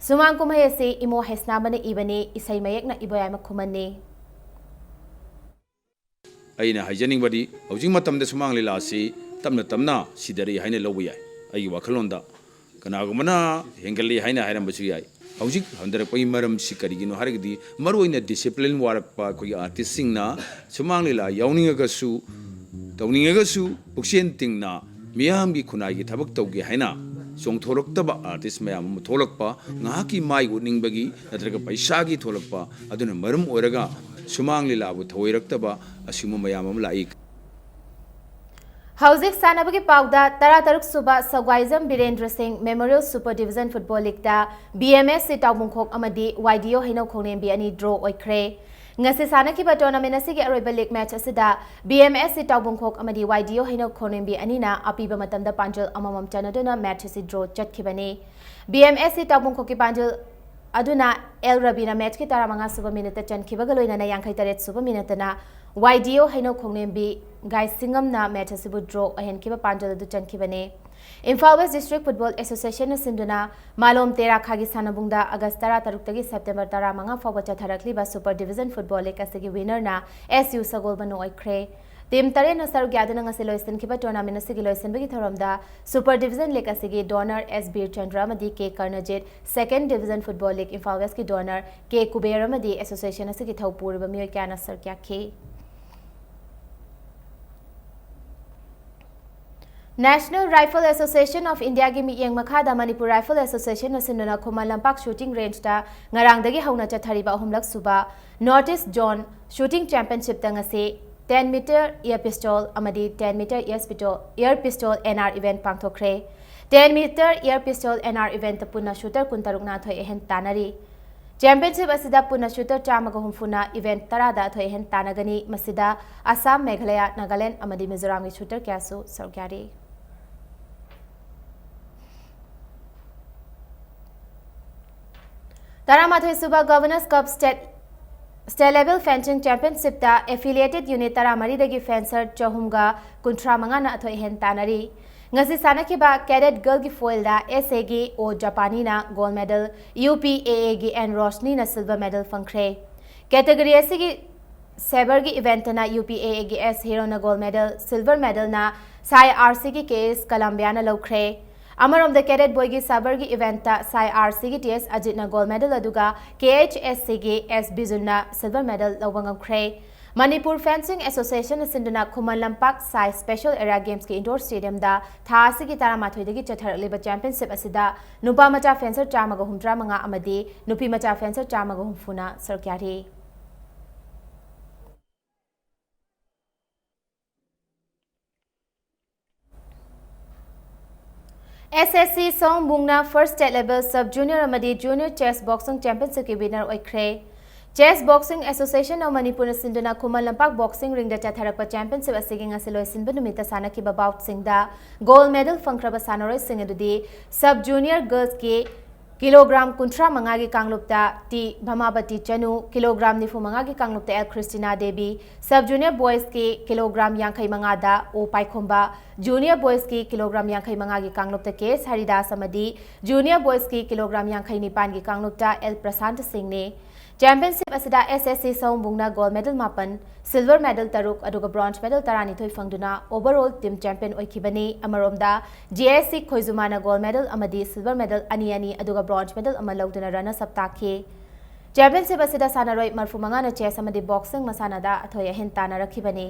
ꯁꯨꯃꯥꯡ ꯀꯨꯝꯍꯩ ꯑꯁꯤ ꯏꯃꯣ ꯍꯩꯁꯅꯥꯝꯕꯅ ꯏꯕꯅꯤ, ꯏꯁꯩ ꯃꯌꯦꯛꯅ ꯏꯕꯣꯌꯥꯏꯃ ꯈꯨꯃꯟꯅꯤ꯫ ꯑꯩꯅ ꯍꯥꯏꯖꯅꯤꯡꯕꯗꯤ ꯍꯧꯖꯤꯛ ꯃꯇꯝꯗ ꯁꯨꯃꯥꯡ ꯂꯤꯂꯥ ꯑꯁꯤ ꯇꯞꯅ ꯇꯞꯅ ꯁꯤꯊꯔꯛꯏ ꯍꯥꯏꯅ ꯂꯧꯕ ꯌꯥꯏ꯫ ꯑꯩꯒꯤ ꯋꯥꯈꯜꯂꯣꯟꯗ ꯀꯅꯥꯒꯨꯝꯕꯅ ꯍꯦꯟꯒꯠꯂꯤ ꯍꯥꯏꯅ ꯍꯥꯏꯔꯝꯕꯁꯨ ꯌꯥꯏ꯫ ꯍꯧꯖꯤꯛ ꯍꯟꯊꯔꯛꯄꯒꯤ ꯃꯔꯝꯁꯤ ꯀꯔꯤꯒꯤꯅꯣ ꯍꯥꯏꯔꯒꯗꯤ ꯃꯔꯨꯑꯣꯏꯅ ꯗꯤꯁꯤꯄ꯭ꯂꯤꯟ ꯋꯥꯔꯛꯄ ꯑꯩꯈꯣꯏꯒꯤ ꯑꯥꯔꯇꯤꯁꯁꯤꯡꯅ ꯁꯨꯃꯥꯡ ꯂꯤꯂꯥ ꯌꯥꯎꯅꯤꯡꯉꯒꯁꯨ ꯇꯧꯅꯤꯡꯉꯒꯁꯨ ꯄꯨꯛꯆꯦꯜ ꯇꯤꯡꯅ ꯃꯤꯌꯥꯝꯒꯤ ꯈꯨꯟꯅꯥꯏꯒꯤ ꯊꯕꯛ ꯇꯧꯒꯦ ꯍꯥꯏꯅ ꯆꯣꯡꯊꯣꯔꯛꯇꯕ ꯑꯥꯔꯇꯤꯁ ꯃꯌꯥꯝ ꯑꯃ ꯊꯣꯛꯂꯛꯄ, ꯉꯥꯏꯍꯥꯛꯀꯤ ꯃꯥꯏ ꯎꯠꯅꯤꯡꯕꯒꯤ ꯅꯠꯇ꯭ꯔꯒ ꯄꯩꯁꯥꯒꯤ ꯊꯣꯛꯂꯛꯄ ꯑꯗꯨꯅ ꯃꯔꯝ ꯑꯣꯏꯔꯒ ꯁꯨꯃꯥꯡ ꯂꯤꯂꯥꯕꯨ ꯊꯧꯑꯣꯏꯔꯛꯇꯕ ꯑꯁꯤꯒꯨꯝꯕ ꯃꯌꯥꯝ ꯑꯃ ꯂꯥꯛꯏ꯫ ꯍꯧꯖꯤꯛ ꯁꯥꯟꯅꯕꯒꯤ ꯄꯥꯎꯗ ꯇꯔꯥꯇꯔꯨꯛ ꯁꯨꯕ ꯁꯒ꯭ꯋꯥꯏꯖꯝ Birendra Singh memorial super division football ꯂꯤꯒꯇ B M S C Taobungkhok ꯑꯃꯗꯤ ꯋꯥꯏ ꯗꯤ ꯑꯣ ꯍꯩꯅꯧ ꯈꯣꯡꯅꯦꯝꯕꯤ ꯑꯅꯤ ꯗ꯭ꯔꯣ ꯑꯣꯏꯈ꯭ꯔꯦ꯫ ꯉꯁꯤ ꯁꯥꯟꯅꯈꯤꯕ ꯇꯣꯔꯅꯥꯃꯦꯟ ꯑꯁꯤꯒꯤ ꯑꯔꯣꯏꯕ ꯂꯤꯒ ꯃꯦꯆ ꯑꯁꯤꯗ B M S C Taobungkhok ꯑꯃꯗꯤ ꯋꯥꯏ ꯗꯤ ꯑꯣ ꯍꯩꯅꯧ ꯈꯣꯡꯅꯦꯝꯕꯤ ꯑꯅꯤꯅ ꯑꯄꯤꯕ ꯃꯇꯝꯗ ꯄꯥꯟꯖꯜ ꯑꯃꯃꯝ ꯆꯟꯅꯗꯨꯅ ꯃꯦꯆ ꯑꯁꯤ ꯗ꯭ꯔꯣ ꯆꯠꯈꯤꯕꯅꯤ꯫ ꯕꯤ ꯑꯦꯝ ꯑꯦꯁ ꯁꯤ ꯇꯥꯎꯕꯨꯡꯈꯣꯛꯀꯤ ꯄꯥꯟꯖꯜ ꯑꯗꯨꯅ ꯑꯦꯜ ꯔꯕꯤꯅ ꯃꯦꯆꯀꯤ ꯇꯔꯥꯃꯉꯥ ꯁꯨꯕ ꯃꯤꯅꯠꯇ ꯆꯟꯈꯤꯕꯒ ꯂꯣꯏꯅꯅ ꯌꯥꯡꯈꯩ ꯇꯔꯦꯠ ꯁꯨꯕ ꯃꯤꯅꯠꯇꯅ ꯋꯥꯏ ꯗꯤ ꯑꯣ ꯍꯩꯅꯧ ꯈꯣꯡꯅꯦꯝꯕꯤ ꯒꯥꯏꯁꯤꯡꯉꯝꯅ ꯃꯦꯆ ꯑꯁꯤꯕꯨ ꯗ꯭ꯔꯣ ꯑꯣꯏꯍꯟꯈꯤꯕ ꯄꯥꯟꯖꯜ ꯑꯗꯨ ꯆꯟꯈꯤꯕꯅꯤ꯫ ꯏꯝꯐꯥꯜ ꯋꯦꯁ ꯗꯤꯁꯇ꯭ꯔꯤꯛ ꯐꯨꯠꯕꯣꯜ ꯑꯦꯁꯣꯁꯤꯌꯦꯁꯟꯅ ꯁꯤꯟꯗꯨꯅ ꯃꯥꯂꯣꯝ ꯇꯦꯔꯥ ꯈꯥꯒꯤ ꯁꯥꯟꯅꯕꯨꯡꯗ ꯑꯥꯒꯁ ꯇꯔꯥꯇꯔꯨꯛꯇꯒꯤ ꯁꯦꯞꯇꯦꯝꯕꯔ ꯇꯔꯥꯃꯉꯥ ꯐꯥꯎꯕ ꯆꯠꯊꯔꯛꯂꯤꯕ ꯁꯨꯄꯔ ꯗꯤꯕꯤꯖꯟ ꯐꯨꯠꯕꯣꯜ ꯂꯤꯒ ꯑꯁꯤꯒꯤ ꯋꯤꯅꯔꯅ ꯑꯦꯁ ꯌꯨ ꯁꯒꯣꯜꯕꯟꯗ ꯑꯣꯏꯈ꯭ꯔꯦ꯫ ꯇꯤꯝ ꯇꯔꯦꯠꯅ ꯁꯔꯨꯛ ꯌꯥꯗꯨꯅ ꯉꯁꯤ ꯂꯣꯏꯁꯤꯟꯈꯤꯕ ꯇꯣꯔꯅꯥꯃꯦꯟ ꯑꯁꯤꯒꯤ ꯂꯣꯏꯁꯤꯟꯕꯒꯤ ꯊꯧꯔꯝꯗ ꯁꯨꯄꯔ ꯗꯤꯕꯤꯖꯟ ꯂꯤꯒ ꯑꯁꯤꯒꯤ ꯗꯣꯅꯔ ꯑꯦꯁ ꯕꯤꯔ ꯆꯟꯗ꯭ꯔ ꯑꯃꯗꯤ ꯀꯦ ꯀꯔꯅꯖꯤꯠ, ꯁꯦꯀꯦꯟ ꯗꯤꯕꯤꯖꯟ ꯐꯨꯠꯕꯣꯜ ꯂꯤꯒ ꯏꯝꯐꯥꯜ ꯋꯦꯁꯀꯤ ꯗꯣꯅꯔ ꯀꯦ ꯀꯨꯕꯦꯔ ꯑꯃꯗꯤ ꯑꯦꯁꯣꯁꯤꯌꯦꯁꯟ ꯑꯁꯤꯒꯤ ꯊꯧ ꯄꯨꯔꯤꯕ ꯃꯤꯑꯣꯏ ꯀꯌꯥꯅ ꯁꯔꯨꯛ ꯌꯥꯈꯤ꯫ ꯅꯦꯁꯅꯦꯜ ꯔꯥꯏꯐꯜ ꯑꯦꯁꯣꯁꯤꯌꯦꯁꯟ ꯑꯣꯐ ꯏꯟꯗꯤꯌꯥꯒꯤ ꯃꯤꯠꯌꯦꯡ ꯃꯈꯥꯗ ꯃꯅꯤꯄꯨꯔ ꯔꯥꯏꯐꯜ ꯑꯦꯁꯣꯁꯤꯌꯦꯁꯟꯅ ꯁꯤꯟꯗꯨꯅ ꯈꯨꯃꯟ ꯂꯝꯄꯥꯛ ꯁꯨꯇꯤꯡ ꯔꯦꯟꯖꯇ ꯉꯔꯥꯡꯗꯒꯤ ꯍꯧꯅ ꯆꯠꯊꯔꯤꯕ ꯑꯍꯨꯝꯂꯛ ꯁꯨꯕ ꯅꯣꯔꯠ ꯏꯁ ꯖꯣꯟ ꯁꯨꯇꯤꯡ ꯆꯦꯝꯄꯤꯌꯟꯁꯤꯞꯇ ꯉꯁꯤ ꯇꯦꯟ ꯃꯤꯇꯔ ꯏꯌꯔ ꯄꯤꯁꯇꯣꯜ ꯑꯃꯗꯤ ten metre air pistol, air pistol N R event ꯄꯥꯡꯊꯣꯛꯈ꯭ꯔꯦ꯫ Ten metre air pistol N R ꯏꯚꯦꯟꯠꯇ ꯄꯨꯟꯅ ꯁꯨꯇꯔ ꯀꯨꯟꯇꯔꯨꯛꯅ ꯑꯊꯣꯏ ꯑꯍꯦꯟ ꯇꯥꯟꯅꯔꯤ꯫ ꯆꯦꯝꯄꯤꯌꯟꯁꯤꯞ ꯑꯁꯤꯗ ꯄꯨꯟꯅ ꯁꯨꯇꯔ ꯆꯥꯝꯃꯒ ꯍꯨꯝꯐꯨꯅ ꯏꯚꯦꯟꯠ ꯇꯔꯥꯗ ꯑꯊꯣꯏ ꯑꯍꯦꯟ ꯇꯥꯟꯅꯒꯅꯤ꯫ ꯃꯁꯤꯗ ꯑꯁꯥꯝ, ꯃꯦꯘꯥꯂꯌꯥ, ꯅꯥꯒꯥꯂꯦꯟꯗ ꯑꯃꯗꯤ ꯃꯤꯖꯣꯔꯥꯝꯒꯤ ꯁꯨꯇꯔ ꯀꯌꯥꯁꯨ ꯁꯔꯨꯛ ꯌꯥꯔꯤ꯫ ꯇꯔꯥꯃꯥꯊꯣꯏ ꯁꯨꯕ governor's cup state, state level fencing ꯆꯦꯝꯄꯤꯌꯟꯁꯤꯞꯇ ꯑꯦꯐꯤꯂꯤꯌꯦꯇꯦꯗ ꯌꯨꯅꯤꯠ ꯇꯔꯥꯃꯔꯤꯗꯒꯤ ꯐꯦꯟꯁꯔ ꯆꯍꯨꯝꯒ ꯀꯨꯟꯊ꯭ꯔꯥ ꯃꯉꯥꯅ ꯑꯊꯣꯏ ꯑꯍꯦꯟ ꯇꯥꯟꯅꯔꯤ꯫ ꯉꯁꯤ ꯁꯥꯟꯅꯈꯤꯕ ꯀꯦꯗꯦꯠ ꯒꯔꯜꯒꯤ ꯐꯣꯏꯜꯗ ꯑꯦꯁ ꯑꯦꯒꯤ ꯑꯣ ꯖꯄꯥꯅꯤꯅ ꯒꯣꯜ ꯃꯦꯗꯜ, ꯌꯨ ꯄꯤ ꯑꯦ ꯑꯦꯒꯤ ꯑꯦꯟ ꯔꯣꯁꯅꯤꯅ ꯁꯤꯜꯚꯔ ꯃꯦꯗꯜ ꯐꯪꯈ꯭ꯔꯦ꯫ ꯀꯦꯇꯒꯣꯔꯤ ꯑꯁꯤꯒꯤ ꯁꯦꯕꯔꯒꯤ ꯏꯚꯦꯟꯠꯇꯅ ꯌꯨ ꯄꯤ ꯑꯦ ꯑꯦꯒꯤ ꯑꯦꯁ ꯍꯤꯔꯣꯅ ꯒꯣꯜ ꯃꯦꯗꯜ, ꯁꯤꯜꯚꯔ ꯃꯦꯗꯜꯅ ꯁꯥꯏ ꯑꯥꯔ ꯁꯤꯒꯤ ꯀꯦ ꯑꯦꯁ ꯀꯂꯝꯕꯤꯌꯥꯅ ꯂꯧꯈ꯭ꯔꯦ꯫ ꯑꯃꯔꯣꯝꯗ ꯀꯦꯗꯦꯠ ꯕꯣꯏꯒꯤ ꯁꯥꯕꯔꯒꯤ ꯏꯚꯦꯟꯠꯇ ꯁꯥꯏ ꯑꯥꯔ ꯁꯤꯒꯤ ꯇꯤ ꯑꯦꯁ ꯑꯖꯤꯠꯅ ꯒꯣꯜ ꯃꯦꯗꯜ, ꯑꯗꯨꯒ ꯀꯦ ꯑꯩꯆ ꯑꯦꯁ ꯁꯤꯒꯤ ꯑꯦꯁ ꯕꯤꯖꯨꯟꯅ ꯁꯤꯜꯚꯔ ꯃꯦꯗꯜ ꯂꯧꯕ ꯉꯝꯈ꯭ꯔꯦ꯫ ꯃꯅꯤꯄꯨꯔ ꯐꯦꯟꯁꯤꯡ ꯑꯦꯁꯣꯁꯤꯌꯦꯁꯟꯅ ꯁꯤꯟꯗꯨꯅ ꯈꯨꯃꯟ ꯂꯝꯄꯥꯛ ꯁꯥꯏ ꯁ꯭ꯄꯦꯁꯦꯜ ꯑꯦꯔꯤꯌꯥ ꯒꯦꯝꯁꯀꯤ ꯏꯟꯗꯣꯔ ꯁ꯭ꯇꯦꯗꯤꯌꯝꯗ ꯊꯥ ꯑꯁꯤꯒꯤ ꯇꯔꯥꯃꯥꯊꯣꯏꯗꯒꯤ ꯆꯠꯊꯔꯛꯂꯤꯕ ꯆꯦꯝꯄꯤꯌꯟꯁꯤꯞ ꯑꯁꯤꯗ ꯅꯨꯄꯥ ꯃꯆꯥ ꯐꯦꯟꯁꯔ ꯆꯥꯝꯃꯒ ꯍꯨꯝꯗ꯭ꯔꯥ ꯃꯉꯥ ꯑꯃꯗꯤ ꯅꯨꯄꯤ ꯃꯆꯥ ꯐꯦꯟꯁꯔ ꯆꯥꯝꯃꯒ ꯍꯨꯝꯐꯨꯅ ꯁꯔꯨꯛ ꯌꯥꯔꯤ꯫ ꯑꯦꯁ ꯑꯦꯁ ꯁꯤ ꯁꯑꯣꯝꯕꯨꯡꯅ first state level sub junior ꯑꯃꯗꯤ ꯖꯨꯅꯤꯌꯔ ꯆꯦꯁ ꯕꯣꯛꯁꯤꯡ ꯆꯦꯝꯄꯤꯌꯟꯁꯤꯞꯀꯤ ꯋꯤꯅꯔ ꯑꯣꯏꯈ꯭ꯔꯦ꯫ ꯆꯦꯁ ꯕꯣꯛꯁꯤꯡ ꯑꯦꯁꯣꯁꯤꯌꯦꯁꯟ ꯑꯣꯐ ꯃꯅꯤꯄꯨꯔꯅ ꯁꯤꯟꯗꯨꯅ ꯈꯨꯃꯟ ꯂꯝꯄꯥꯛ ꯕꯣꯛꯁꯤꯡ ꯔꯤꯡꯗ ꯆꯠꯊꯔꯛꯄ ꯆꯦꯝꯄꯤꯌꯟꯁꯤꯞ ꯑꯁꯤꯒꯤ ꯉꯁꯤ ꯂꯣꯏꯁꯤꯟꯕ ꯅꯨꯃꯤꯠꯇ ꯁꯥꯟꯅꯈꯤꯕ ꯕꯥꯎꯠꯁꯤꯡꯗ ꯒꯣꯜ ꯃꯦꯗꯜ ꯐꯪꯈ꯭ꯔꯕ ꯁꯥꯟꯅꯔꯣꯏꯁꯤꯡ ꯑꯗꯨꯗꯤ ꯁꯕ ꯖꯨꯅꯤꯌꯔ ꯒꯔꯜꯁꯀꯤ ꯀꯤꯂꯣꯒ꯭ꯔꯥꯝ ꯀꯨꯟꯊ꯭ꯔꯥ ꯃꯉꯥꯒꯤ ꯀꯥꯡꯂꯨꯞꯇ ꯇꯤ ꯚꯃꯥꯕꯇꯤ ꯆꯅꯨ, ꯀꯤꯂꯣꯒ꯭ꯔꯥꯝ ꯅꯤꯐꯨ ꯃꯉꯥꯒꯤ ꯀꯥꯡꯂꯨꯞꯇ L Christina Devi, sub junior ꯕꯣꯏꯁꯀꯤ ꯀꯤꯂꯣꯒ꯭ꯔꯥꯝ ꯌꯥꯡꯈꯩ ꯃꯉꯥꯗ ꯑꯣ ꯄꯥꯏꯈꯣꯝꯕ, ꯖꯨꯅꯤꯌꯔ ꯕꯣꯏꯁꯀꯤ ꯀꯤꯂꯣꯒ꯭ꯔꯥꯝ ꯌꯥꯡꯈꯩ ꯃꯉꯥꯒꯤ ꯀꯥꯡꯂꯨꯞꯇ ꯀꯦ ꯑꯦꯁ ꯍꯔꯤꯗꯥꯁ ꯑꯃꯗꯤ ꯖꯨꯅꯤꯌꯔ ꯕꯣꯏꯁꯀꯤ ꯀꯤꯂꯣꯒ꯭ꯔꯥꯝ ꯌꯥꯡꯈꯩ ꯅꯤꯄꯥꯟꯒꯤ ꯀꯥꯡꯂꯨꯞꯇ ꯑꯦꯜ ꯄ꯭ꯔꯁꯥꯟꯇ ꯁꯤꯡꯅꯤ꯫ ꯆꯦꯝꯄꯤꯌꯟꯁꯤꯞ ꯑꯁꯤꯗ ꯑꯦꯁ ꯑꯦꯁ ꯁꯤ ꯁꯑꯣꯝꯕꯨꯡꯅ ꯒꯣꯜ ꯃꯦꯗꯜ ꯃꯥꯄꯟ, ꯁꯤꯜꯚꯔ ꯃꯦꯗꯜ ꯇꯔꯨꯛ ꯑꯗꯨꯒ ꯕ꯭ꯔꯣꯟꯖ ꯃꯦꯗꯜ ꯇꯔꯥꯅꯤꯊꯣꯏ ꯐꯪꯗꯨꯅ ꯑꯣꯚꯔꯑꯣꯜ ꯇꯤꯝ ꯆꯦꯝꯄꯤꯌꯟ ꯑꯣꯏꯈꯤꯕꯅꯤ꯫ ꯑꯃꯔꯣꯝꯗ, ꯖꯦ ꯑꯦꯁ ꯁꯤ ꯈꯣꯏꯖꯨꯃꯥꯅ ꯒꯣꯜ ꯃꯦꯗꯜ ꯑꯃꯗꯤ ꯁꯤꯜꯚꯔ ꯃꯦꯗꯜ ꯑꯅꯤ ꯑꯅꯤ ꯑꯗꯨꯒ ꯕ꯭ꯔꯣꯟꯖ ꯃꯦꯗꯜ ꯑꯃ ꯂꯧꯗꯨꯅ ꯔꯅꯔꯁ ꯑꯞ ꯇꯥꯈꯤ꯫ ꯆꯦꯝꯄꯤꯌꯟꯁꯤꯞ ꯑꯁꯤꯗ ꯁꯥꯟꯅꯔꯣꯏ ꯃꯔꯤꯐꯨ ꯃꯉꯥꯅ ꯆꯦꯁ ꯑꯃꯗꯤ ꯕꯣꯛꯁꯤꯡ ꯃꯁꯥꯟꯅꯗ ꯑꯊꯣꯏ ꯑꯍꯦꯟ ꯇꯥꯟꯅꯔꯛꯈꯤꯕꯅꯤ꯫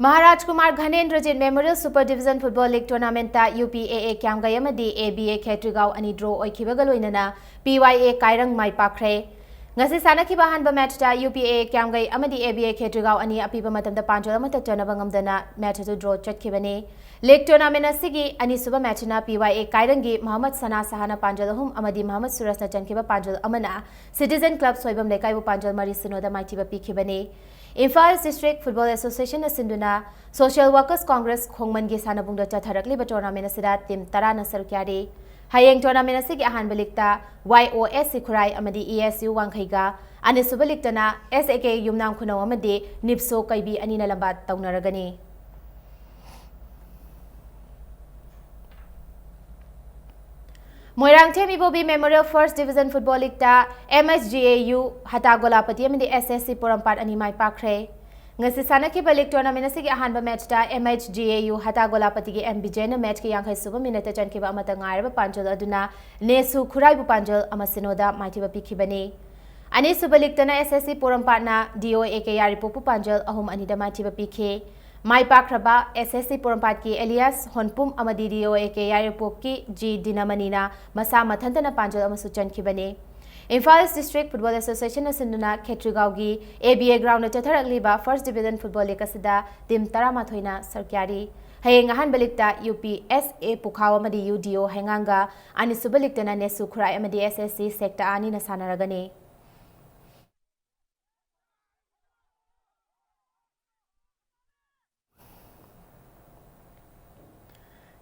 Maharaj Kumar Ghanendrajit memorial super division football league ꯇꯣꯔꯅꯥꯃꯦꯟꯠꯇ U P A A Kyamgei ꯑꯃꯗꯤ ꯑꯦ ꯕꯤ ꯑꯦ ꯈꯦꯇ꯭ꯔꯤꯒꯥꯎ ꯑꯅꯤ ꯗ꯭ꯔꯣ ꯑꯣꯏꯈꯤꯕꯒ ꯂꯣꯏꯅꯅ ꯄꯤ ꯋꯥꯏ ꯑꯦ ꯀꯥꯏꯔꯪ ꯃꯥꯏ ꯄꯥꯛꯈ꯭ꯔꯦ꯫ ꯉꯁꯤ ꯁꯥꯟꯅꯈꯤꯕ ꯑꯍꯥꯟꯕ ꯃꯦꯆꯇ U P A A Kyamgei ꯑꯃꯗꯤ ꯑꯦ ꯕꯤ ꯑꯦ ꯈꯦꯇ꯭ꯔꯤꯒꯥꯎ ꯑꯅꯤ ꯑꯄꯤꯕ ꯃꯇꯝꯗ ꯄꯥꯟꯖꯜ ꯑꯃꯠꯇ ꯆꯟꯅꯕ ꯉꯝꯗꯅ ꯃꯦꯆ ꯑꯗꯨ ꯗ꯭ꯔꯣ ꯆꯠꯈꯤꯕꯅꯤ꯫ ꯂꯤꯒ ꯇꯣꯔꯅꯥꯃꯦꯟꯠ ꯑꯁꯤꯒꯤ ꯑꯅꯤꯁꯨꯕ ꯃꯦꯆꯅ ꯄꯤ ꯋꯥꯏ ꯑꯦ ꯀꯥꯏꯔꯪꯒꯤ ꯃꯍꯃꯗ ꯁꯅꯥ ꯁꯍꯥꯅ ꯄꯥꯟꯖꯜ ꯑꯍꯨꯝ ꯑꯃꯗꯤ ꯃꯍꯃꯗ ꯁꯨꯔꯖꯅ ꯆꯟꯈꯤꯕ ꯄꯥꯟꯖꯜ ꯑꯃꯅ ꯁꯤꯇꯤꯖꯟ ꯀ꯭ꯂꯕ ꯁꯣꯏꯕꯝ ꯂꯩꯀꯥꯏꯕꯨ ꯄꯥꯟꯖꯜ ꯃꯔꯤ ꯁꯤꯅꯣꯗ ꯃꯥꯏꯊꯤꯕ ꯄꯤꯈꯤꯕꯅꯤ꯫ ꯏꯝꯐꯥꯜ ꯏꯁ ꯗꯤꯁꯇ꯭ꯔꯤꯛ ꯐꯨꯠꯕꯣꯜ ꯑꯦꯁꯣꯁꯤꯌꯦꯁꯟꯅ ꯁꯤꯟꯗꯨꯅ ꯁꯣꯁꯤꯌꯦꯜ ꯋꯥꯔꯀꯔꯁ ꯀꯣꯡꯒ꯭ꯔꯦꯁ ꯈꯣꯡꯃꯟꯒꯤ ꯁꯥꯟꯅꯕꯨꯡꯗ ꯆꯠꯊꯔꯛꯂꯤꯕ ꯇꯣꯔꯅꯥꯃꯦꯟꯠ ꯑꯁꯤꯗ ꯇꯤꯝ ꯇꯔꯥꯅ ꯁꯔꯨꯛ ꯌꯥꯔꯤ꯫ ꯍꯌꯦꯡ ꯇꯣꯔꯅꯥꯃꯦꯟꯠ ꯑꯁꯤꯒꯤ ꯑꯍꯥꯟꯕ ꯂꯤꯒꯇ ꯋꯥꯏ ꯑꯣ ꯑꯦꯁ ꯁꯤ ꯈꯨꯔꯥꯏ ꯑꯃꯗꯤ ꯏ ꯑꯦꯁ ꯌꯨ ꯋꯥꯡꯈꯩꯒ, ꯑꯅꯤꯁꯨꯕ ꯂꯤꯒꯇꯅ ꯑꯦꯁ ꯑꯦ ꯀꯦ ꯌꯨꯝꯅꯥꯝ ꯈꯨꯅꯧ ꯑꯃꯗꯤ ꯅꯤꯞꯁꯣ ꯀꯩꯕꯤ ꯑꯅꯤꯅ ꯂꯝꯕꯥ ꯇꯧꯅꯔꯒꯅꯤ꯫ Moirangthem Ibobi memorial first division football ꯂꯤꯒꯇ M H G A U Hatta Golapati ꯑꯃꯗꯤ ꯑꯦꯁ ꯑꯦꯁ ꯁꯤ ꯄꯣꯔꯣꯝꯄꯥꯠ ꯑꯅꯤ ꯃꯥꯏ ꯄꯥꯛꯈ꯭ꯔꯦ꯫ ꯉꯁꯤ ꯁꯥꯟꯅꯈꯤꯕ ꯂꯤꯒ ꯇꯣꯔꯅꯥꯃꯦꯟꯠ ꯑꯁꯤꯒꯤ ꯑꯍꯥꯟꯕ ꯃꯦꯆꯇ M H G A U Hatta ꯒꯣꯂꯥꯄꯇꯤꯒꯤ ꯑꯦꯝ ꯕꯤꯖꯦꯅ ꯃꯦꯆꯀꯤ ꯌꯥꯡꯈꯩ ꯁꯨꯕ ꯃꯤꯅꯠꯇ ꯆꯟꯈꯤꯕ ꯑꯃꯠꯇ ꯉꯥꯏꯔꯕ ꯄꯥꯟꯖꯜ ꯑꯗꯨꯅ ꯅꯦꯁꯨ ꯈꯨꯔꯥꯏꯕꯨ ꯄꯥꯟꯖꯜ ꯑꯃ ꯁꯤꯅꯣꯗ ꯃꯥꯏꯊꯤꯕ ꯄꯤꯈꯤꯕꯅꯤ꯫ ꯑꯅꯤꯁꯨꯕ ꯂꯤꯒꯇꯅ ꯑꯦꯁ ꯑꯦꯁ ꯁꯤ ꯄꯣꯔꯣꯝꯄꯥꯠꯅ ꯗꯤ ꯑꯣ ꯑꯦ ꯀꯦ ꯌꯥꯏꯔꯤꯄꯣꯛꯄꯨ ꯄꯥꯟꯖꯜ ꯑꯍꯨꯝ ꯑꯅꯤꯗ ꯃꯥꯏꯊꯤꯕ ꯄꯤꯈꯤ꯫ ꯃꯥꯏ ꯄꯥꯛꯈ꯭ꯔꯕ ꯑꯦꯁ ꯑꯦꯁ ꯁꯤ ꯄꯣꯔꯣꯝꯄꯥꯠꯀꯤ ꯑꯦꯂꯤꯌꯥꯁ ꯍꯣꯟꯄꯨꯝ ꯑꯃꯗꯤ ꯗꯤ ꯑꯣ ꯑꯦ ꯀꯦ ꯌꯥꯏꯔꯤꯄꯣꯛꯀꯤ ꯖꯤ ꯗꯤꯅꯃꯅꯤꯅ ꯃꯁꯥ ꯃꯊꯟꯇꯅ ꯄꯥꯟꯖꯜ ꯑꯃꯁꯨ ꯆꯟꯈꯤꯕꯅꯤ꯫ ꯏꯝꯐꯥꯜ ꯏꯁ ꯗꯤꯁꯇ꯭ꯔꯤꯛ ꯐꯨꯠꯕꯣꯜ ꯑꯦꯁꯣꯁꯤꯌꯦꯁꯟꯅ ꯁꯤꯟꯗꯨꯅ ꯈꯦꯇ꯭ꯔꯤꯒꯥꯎꯒꯤ ꯑꯦ ꯕꯤ ꯑꯦ ꯒ꯭ꯔꯥꯎꯟꯗ ꯆꯠꯊꯔꯛꯂꯤꯕ ꯐꯥꯔꯁꯠ ꯗꯤꯚꯤꯖꯟ ꯐꯨꯠꯕꯣꯜ ꯂꯤꯒ ꯑꯁꯤꯗ ꯇꯤꯝ ꯇꯔꯥꯃꯥꯊꯣꯏꯅ ꯁꯔꯨꯛ ꯌꯥꯔꯤ꯫ ꯍꯌꯦꯡ ꯑꯍꯥꯟꯕ ꯂꯤꯒꯇ ꯌꯨ ꯄꯤ ꯑꯦꯁ ꯑꯦ ꯄꯨꯈꯥꯎ ꯑꯃꯗꯤ ꯌꯨ ꯗꯤ ꯑꯣ ꯍꯩꯉꯥꯡꯒ, ꯑꯅꯤꯁꯨꯕ ꯂꯤꯒꯇꯅ ꯅꯦꯁꯨ ꯈꯨꯔꯥꯏ ꯑꯃꯗꯤ ꯑꯦꯁ ꯑꯦꯁ ꯁꯤ ꯁꯦꯛꯇ ꯑꯅꯤꯅ ꯁꯥꯟꯅꯔꯒꯅꯤ꯫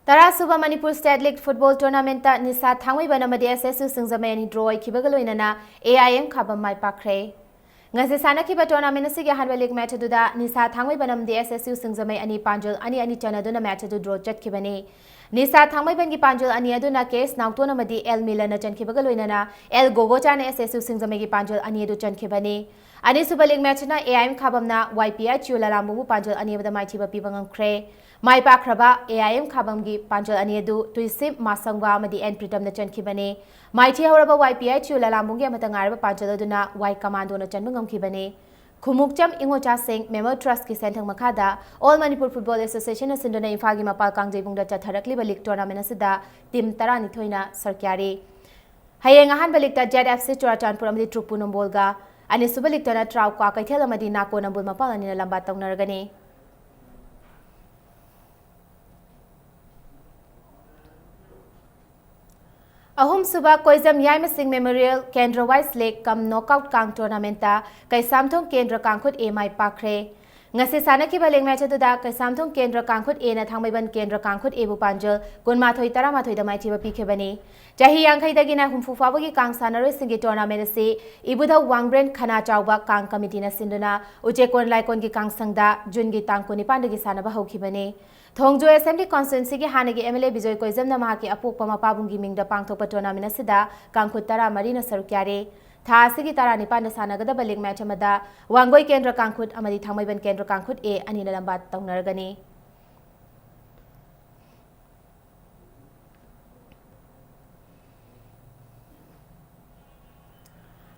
ꯇꯔꯥ ꯁꯨꯕ ꯃꯅꯤꯄꯨꯔ ꯁ꯭ꯇꯦꯠ ꯂꯤꯒ ꯐꯨꯠꯕꯣꯜ ꯇꯣꯔꯅꯥꯃꯦꯟꯠꯇ ꯅꯤꯁꯥ ꯊꯥꯡꯃꯩꯕꯟ ꯑꯃꯗꯤ ꯑꯦꯁ ꯑꯦꯁ ꯌꯨ ꯁꯤꯡꯖꯃꯩ ꯑꯅꯤ ꯗ꯭ꯔꯣ ꯑꯣꯏꯈꯤꯕꯒ ꯂꯣꯏꯅꯅ ꯑꯦ ꯑꯥꯏ ꯑꯦꯝ ꯈꯥꯕꯝ ꯃꯥꯏ ꯄꯥꯛꯈ꯭ꯔꯦ꯫ ꯉꯁꯤ ꯁꯥꯟꯅꯈꯤꯕ ꯇꯣꯔꯅꯥꯃꯦꯟꯠ ꯑꯁꯤꯒꯤ ꯑꯍꯥꯟꯕ ꯂꯤꯒ ꯃꯦꯆ ꯑꯗꯨꯗ ꯅꯤꯁꯥ ꯊꯥꯡꯃꯩꯕꯟ ꯑꯃꯗꯤ ꯑꯦꯁ ꯑꯦꯁ ꯌꯨ ꯁꯤꯡꯖꯃꯩ ꯑꯅꯤ ꯄꯥꯟꯖꯜ ꯑꯅꯤ ꯑꯅꯤ ꯆꯟꯅꯗꯨꯅ ꯃꯦꯆ ꯑꯗꯨ ꯗ꯭ꯔꯣ ꯆꯠꯈꯤꯕꯅꯤ꯫ ꯅꯤꯁꯥ ꯊꯥꯡꯃꯩꯕꯟꯒꯤ ꯄꯥꯟꯖꯜ ꯑꯅꯤ ꯑꯗꯨꯅ ꯀꯦ ꯑꯦꯁ ꯅꯥꯎꯇꯣꯟ ꯑꯃꯗꯤ ꯑꯦꯜ ꯃꯤꯂꯟꯅ ꯆꯟꯈꯤꯕꯒ ꯂꯣꯏꯅꯅ ꯑꯦꯜ ꯒꯣꯒꯣꯆꯥꯅ ꯑꯦꯁ ꯑꯦꯁ ꯌꯨ ꯁꯤꯡꯖꯃꯩꯒꯤ ꯄꯥꯟꯖꯜ ꯑꯅꯤ ꯑꯗꯨ ꯆꯟꯈꯤꯕꯅꯤ꯫ ꯑꯅꯤꯁꯨꯕ ꯂꯤꯒ ꯃꯦꯆꯅ ꯑꯦ ꯑꯥꯏ ꯑꯦꯝ ꯈꯥꯕꯝꯅ ꯋꯥꯏ ꯄꯤ ꯑꯩꯆ ꯌꯨ ꯂꯂꯥꯝꯕꯨꯡꯕꯨ ꯄꯥꯟꯖꯜ ꯑꯅꯤ ꯑꯃꯗ ꯃꯥꯏꯊꯤꯕ ꯄꯤꯕ ꯉꯝꯈ꯭ꯔꯦ꯫ ꯃꯥꯏ ꯄꯥꯛꯈ꯭ꯔꯕ ꯑꯦ ꯑꯥꯏ ꯑꯦꯝ ꯈꯥꯕꯝꯒꯤ ꯄꯥꯟꯖꯜ ꯑꯅꯤ ꯑꯗꯨ ꯇꯨꯏꯁꯤꯞ ꯃꯥꯁꯪꯕ ꯑꯃꯗꯤ ꯑꯦꯟ ꯄ꯭ꯔꯤꯇꯝꯅ ꯆꯟꯈꯤꯕꯅꯤ꯫ ꯃꯥꯏꯊꯤ ꯍꯧꯔꯕ ꯋꯥꯏ ꯄꯤ ꯑꯩꯆ ꯌꯨ ꯂꯂꯥꯝꯕꯨꯡꯒꯤ ꯑꯃꯠꯇ ꯉꯥꯏꯔꯕ ꯄꯥꯟꯖꯜ ꯑꯗꯨꯅ ꯋꯥꯏ ꯀꯃꯥꯟꯗꯣꯅ ꯆꯟꯕ ꯉꯝꯈꯤꯕꯅꯤ꯫ ꯈꯨꯃꯨꯛꯆꯝ ꯏꯉꯣꯆꯥꯁꯤꯡ ꯃꯦꯃꯣꯔꯤꯌꯦꯜ ꯇ꯭ꯔꯁꯀꯤ ꯁꯦꯟꯊꯪ ꯃꯈꯥꯗ ꯑꯣꯜ ꯃꯅꯤꯄꯨꯔ ꯐꯨꯠꯕꯣꯜ ꯑꯦꯁꯣꯁꯤꯌꯦꯁꯟꯅ ꯁꯤꯟꯗꯨꯅ ꯏꯝꯐꯥꯜꯒꯤ ꯃꯄꯥꯜ ꯀꯥꯡꯖꯩꯕꯨꯡꯗ ꯆꯠꯊꯔꯛꯂꯤꯕ ꯂꯤꯒ ꯇꯣꯔꯅꯥꯃꯦꯟ ꯑꯁꯤꯗ ꯇꯤꯝ ꯇꯔꯥꯅꯤꯊꯣꯏꯅ ꯁꯔꯨꯛ ꯌꯥꯔꯤ꯫ ꯍꯌꯦꯡ ꯑꯍꯥꯟꯕ ꯂꯤꯒꯇ ꯖꯦꯠ ꯑꯦꯐ ꯁꯤ ꯆꯨꯔꯥꯆꯥꯟꯄꯨꯔ ꯑꯃꯗꯤ ꯇ꯭ꯔꯨꯄꯨ ꯅꯝꯕꯣꯜꯒ, ꯑꯅꯤꯁꯨꯕ ꯂꯤꯒꯇꯅ ꯇ꯭ꯔꯥꯎ ꯀ꯭ꯋꯥꯀꯩꯊꯦꯜ ꯑꯃꯗꯤ ꯅꯥꯀꯣ ꯅꯝꯕꯣꯜ ꯃꯄꯥꯜ ꯑꯅꯤꯅ ꯂꯝꯕꯥ ꯇꯧꯅꯔꯒꯅꯤ꯫ ꯑꯍꯨꯝꯁꯨꯕ ꯀꯣꯏꯖꯝ ꯌꯥꯏꯃꯁꯤꯡ ꯃꯦꯃꯣꯔꯤꯌꯦꯜ ꯀꯦꯟꯗ꯭ꯔ ꯋꯥꯏꯁ ꯂꯤꯒ ꯀꯝ ꯅꯣꯛꯑꯥꯎꯠ ꯀꯥꯡ ꯇꯣꯔꯅꯥꯃꯦꯟꯠꯇ ꯀꯩꯁꯥꯝꯊꯣꯡ ꯀꯦꯟꯗ꯭ꯔ ꯀꯥꯡꯈꯨꯠ ꯑꯦ ꯃꯥꯏ ꯄꯥꯛꯈ꯭ꯔꯦ꯫ ꯉꯁꯤ ꯁꯥꯟꯅꯈꯤꯕ ꯂꯤꯒ ꯃꯦꯆ ꯑꯗꯨꯗ ꯀꯩꯁꯥꯝꯊꯣꯡ ꯀꯦꯟꯗ꯭ꯔ ꯀꯥꯡꯈꯨꯠ ꯑꯦꯅ ꯊꯥꯡꯃꯩꯕꯟ ꯀꯦꯟꯗ꯭ꯔ ꯀꯥꯡꯈꯨꯠ ꯑꯦꯕꯨ ꯄꯥꯟꯖꯜ ꯀꯨꯟꯃꯥꯊꯣꯏ ꯇꯔꯥꯃꯥꯊꯣꯏꯗ ꯃꯥꯏꯊꯤꯕ ꯄꯤꯈꯤꯕꯅꯤ꯫ ꯆꯍꯤ ꯌꯥꯡꯈꯩꯗꯒꯤꯅ ꯍꯨꯝꯐꯨ ꯐꯥꯎꯕꯒꯤ ꯀꯥꯡ ꯁꯥꯟꯅꯔꯣꯏꯁꯤꯡꯒꯤ ꯇꯣꯔꯅꯥꯃꯦꯟꯠ ꯑꯁꯤ ꯏꯕꯨꯙꯧ ꯋꯥꯡꯕ꯭ꯔꯦꯟ ꯈꯅꯥ ꯆꯥꯎꯕ ꯀꯥꯡ ꯀꯃꯤꯇꯤꯅ ꯁꯤꯟꯗꯨꯅ ꯎꯆꯦꯛꯀꯣꯟ ꯂꯥꯏꯀꯣꯟꯒꯤ ꯀꯥꯡꯁꯪꯗ ꯖꯨꯟꯒꯤ ꯇꯥꯡ ꯀꯨꯟꯅꯤꯄꯥꯟꯗꯒꯤ ꯁꯥꯟꯅꯕ ꯍꯧꯈꯤꯕꯅꯤ꯫ ꯊꯣꯡꯖꯨ ꯑꯦꯁꯦꯝꯕ꯭ꯂꯤ ꯀꯣꯟꯁꯇꯤꯇ꯭ꯋꯦꯟꯁꯤꯒꯤ ꯍꯥꯟꯅꯒꯤ ꯑꯦꯝ ꯑꯦꯜ ꯑꯦ ꯕꯤꯖꯣꯏ ꯀꯣꯏꯖꯝꯅ ꯃꯍꯥꯛꯀꯤ ꯑꯄꯣꯛꯄ ꯃꯄꯥꯕꯨꯡꯒꯤ ꯃꯤꯡꯗ ꯄꯥꯡꯊꯣꯛꯄ ꯇꯣꯔꯅꯥꯃꯦꯟꯠ ꯑꯁꯤꯗ ꯀꯥꯡꯈꯨꯠ ꯇꯔꯥꯃꯔꯤꯅ ꯁꯔꯨꯛ ꯌꯥꯔꯤ꯫ ꯊꯥ ꯑꯁꯤꯒꯤ ꯇꯔꯥꯅꯤꯄꯥꯟꯗ ꯁꯥꯟꯅꯒꯗꯕ ꯂꯤꯒ ꯃꯦꯆ ꯑꯃꯗ ꯋꯥꯡꯒꯣꯏ ꯀꯦꯟꯗ꯭ꯔ ꯀꯥꯡꯈꯨꯠ ꯑꯃꯗꯤ ꯊꯥꯡꯃꯩꯕꯟ ꯀꯦꯟꯗ꯭ꯔ ꯀꯥꯡꯈꯨꯠ ꯑꯦ ꯑꯅꯤꯅ ꯂꯝꯕꯥ ꯇꯧꯅꯔꯒꯅꯤ꯫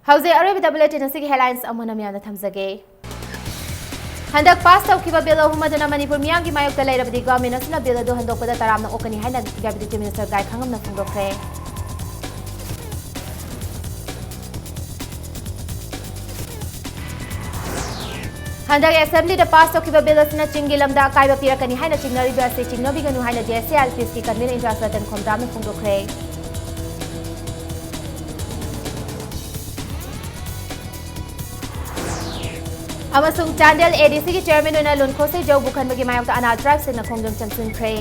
ꯍꯧꯖꯤꯛ ꯑꯔꯣꯏꯕꯗ ꯕꯨꯂꯦꯇꯤꯟ ꯑꯁꯤꯒꯤ ꯍꯦꯗꯂꯥꯏꯟꯁ ꯑꯃꯨꯛ ꯍꯟꯅ ꯃꯤꯌꯥꯝꯗ ꯊꯝꯖꯒꯦ꯫ ꯍꯟꯗꯛ ꯄꯥꯁ ꯇꯧꯈꯤꯕ ꯕꯤꯜ ꯑꯍꯨꯝ ꯑꯗꯨꯅ ꯃꯅꯤꯄꯨꯔ ꯃꯤꯌꯥꯝꯒꯤ ꯃꯥꯌꯣꯛꯇ ꯂꯩꯔꯕꯗꯤ ꯒꯚꯔꯟꯃꯦꯟꯠ ꯑꯁꯤꯅ ꯕꯤꯜ ꯑꯗꯨ ꯍꯟꯗꯣꯛꯄꯗ ꯇꯔꯥꯝꯅ ꯑꯣꯛꯀꯅꯤ ꯍꯥꯏꯅ ꯗꯦꯄ꯭ꯌꯨꯇꯤ ꯆꯤꯐ ꯃꯤꯅꯤꯁꯇꯔ ꯒꯥꯏꯈꯥꯉꯝꯅ ꯐꯣꯡꯗꯣꯛꯈ꯭ꯔꯦ꯫ ꯍꯟꯗꯛ ꯑꯦꯁꯦꯝꯕ꯭ꯂꯤꯗ ꯄꯥꯁ ꯇꯧꯈꯤꯕ ꯕꯤꯜ ꯑꯁꯤꯅ ꯆꯤꯡꯒꯤ ꯂꯝꯗ ꯑꯀꯥꯏꯕ ꯄꯤꯔꯛꯀꯅꯤ ꯍꯥꯏꯅ ꯆꯤꯡꯅꯔꯤꯕ ꯑꯁꯤ ꯆꯤꯡꯅꯕꯤꯒꯅꯨ ꯍꯥꯏꯅ J S A I L P ꯑꯦꯁꯀꯤ ꯀꯟꯚꯤꯅꯔ ꯏꯟꯆꯥꯔꯖ ꯔꯇꯟ ꯈꯣꯝꯗ꯭ꯔꯥꯝꯅ ꯐꯣꯡꯗꯣꯛꯈ꯭ꯔꯦ꯫ ꯑꯃꯁꯨꯡ ꯆꯥꯟꯗꯦꯜ ꯑꯦ ꯗꯤ ꯁꯤꯒꯤ ꯆꯤꯌꯔꯃꯦꯟ ꯑꯣꯏꯅ ꯂꯨꯟꯈꯣꯁꯩ ꯖꯧꯕꯨ ꯈꯟꯕꯒꯤ ꯃꯥꯌꯣꯛꯇ ꯑꯅꯥ ꯇ꯭ꯔꯥꯏꯕꯁꯤꯡꯅ ꯈꯣꯡꯖꯪ ꯆꯪꯁꯤꯟꯈ꯭ꯔꯦ꯫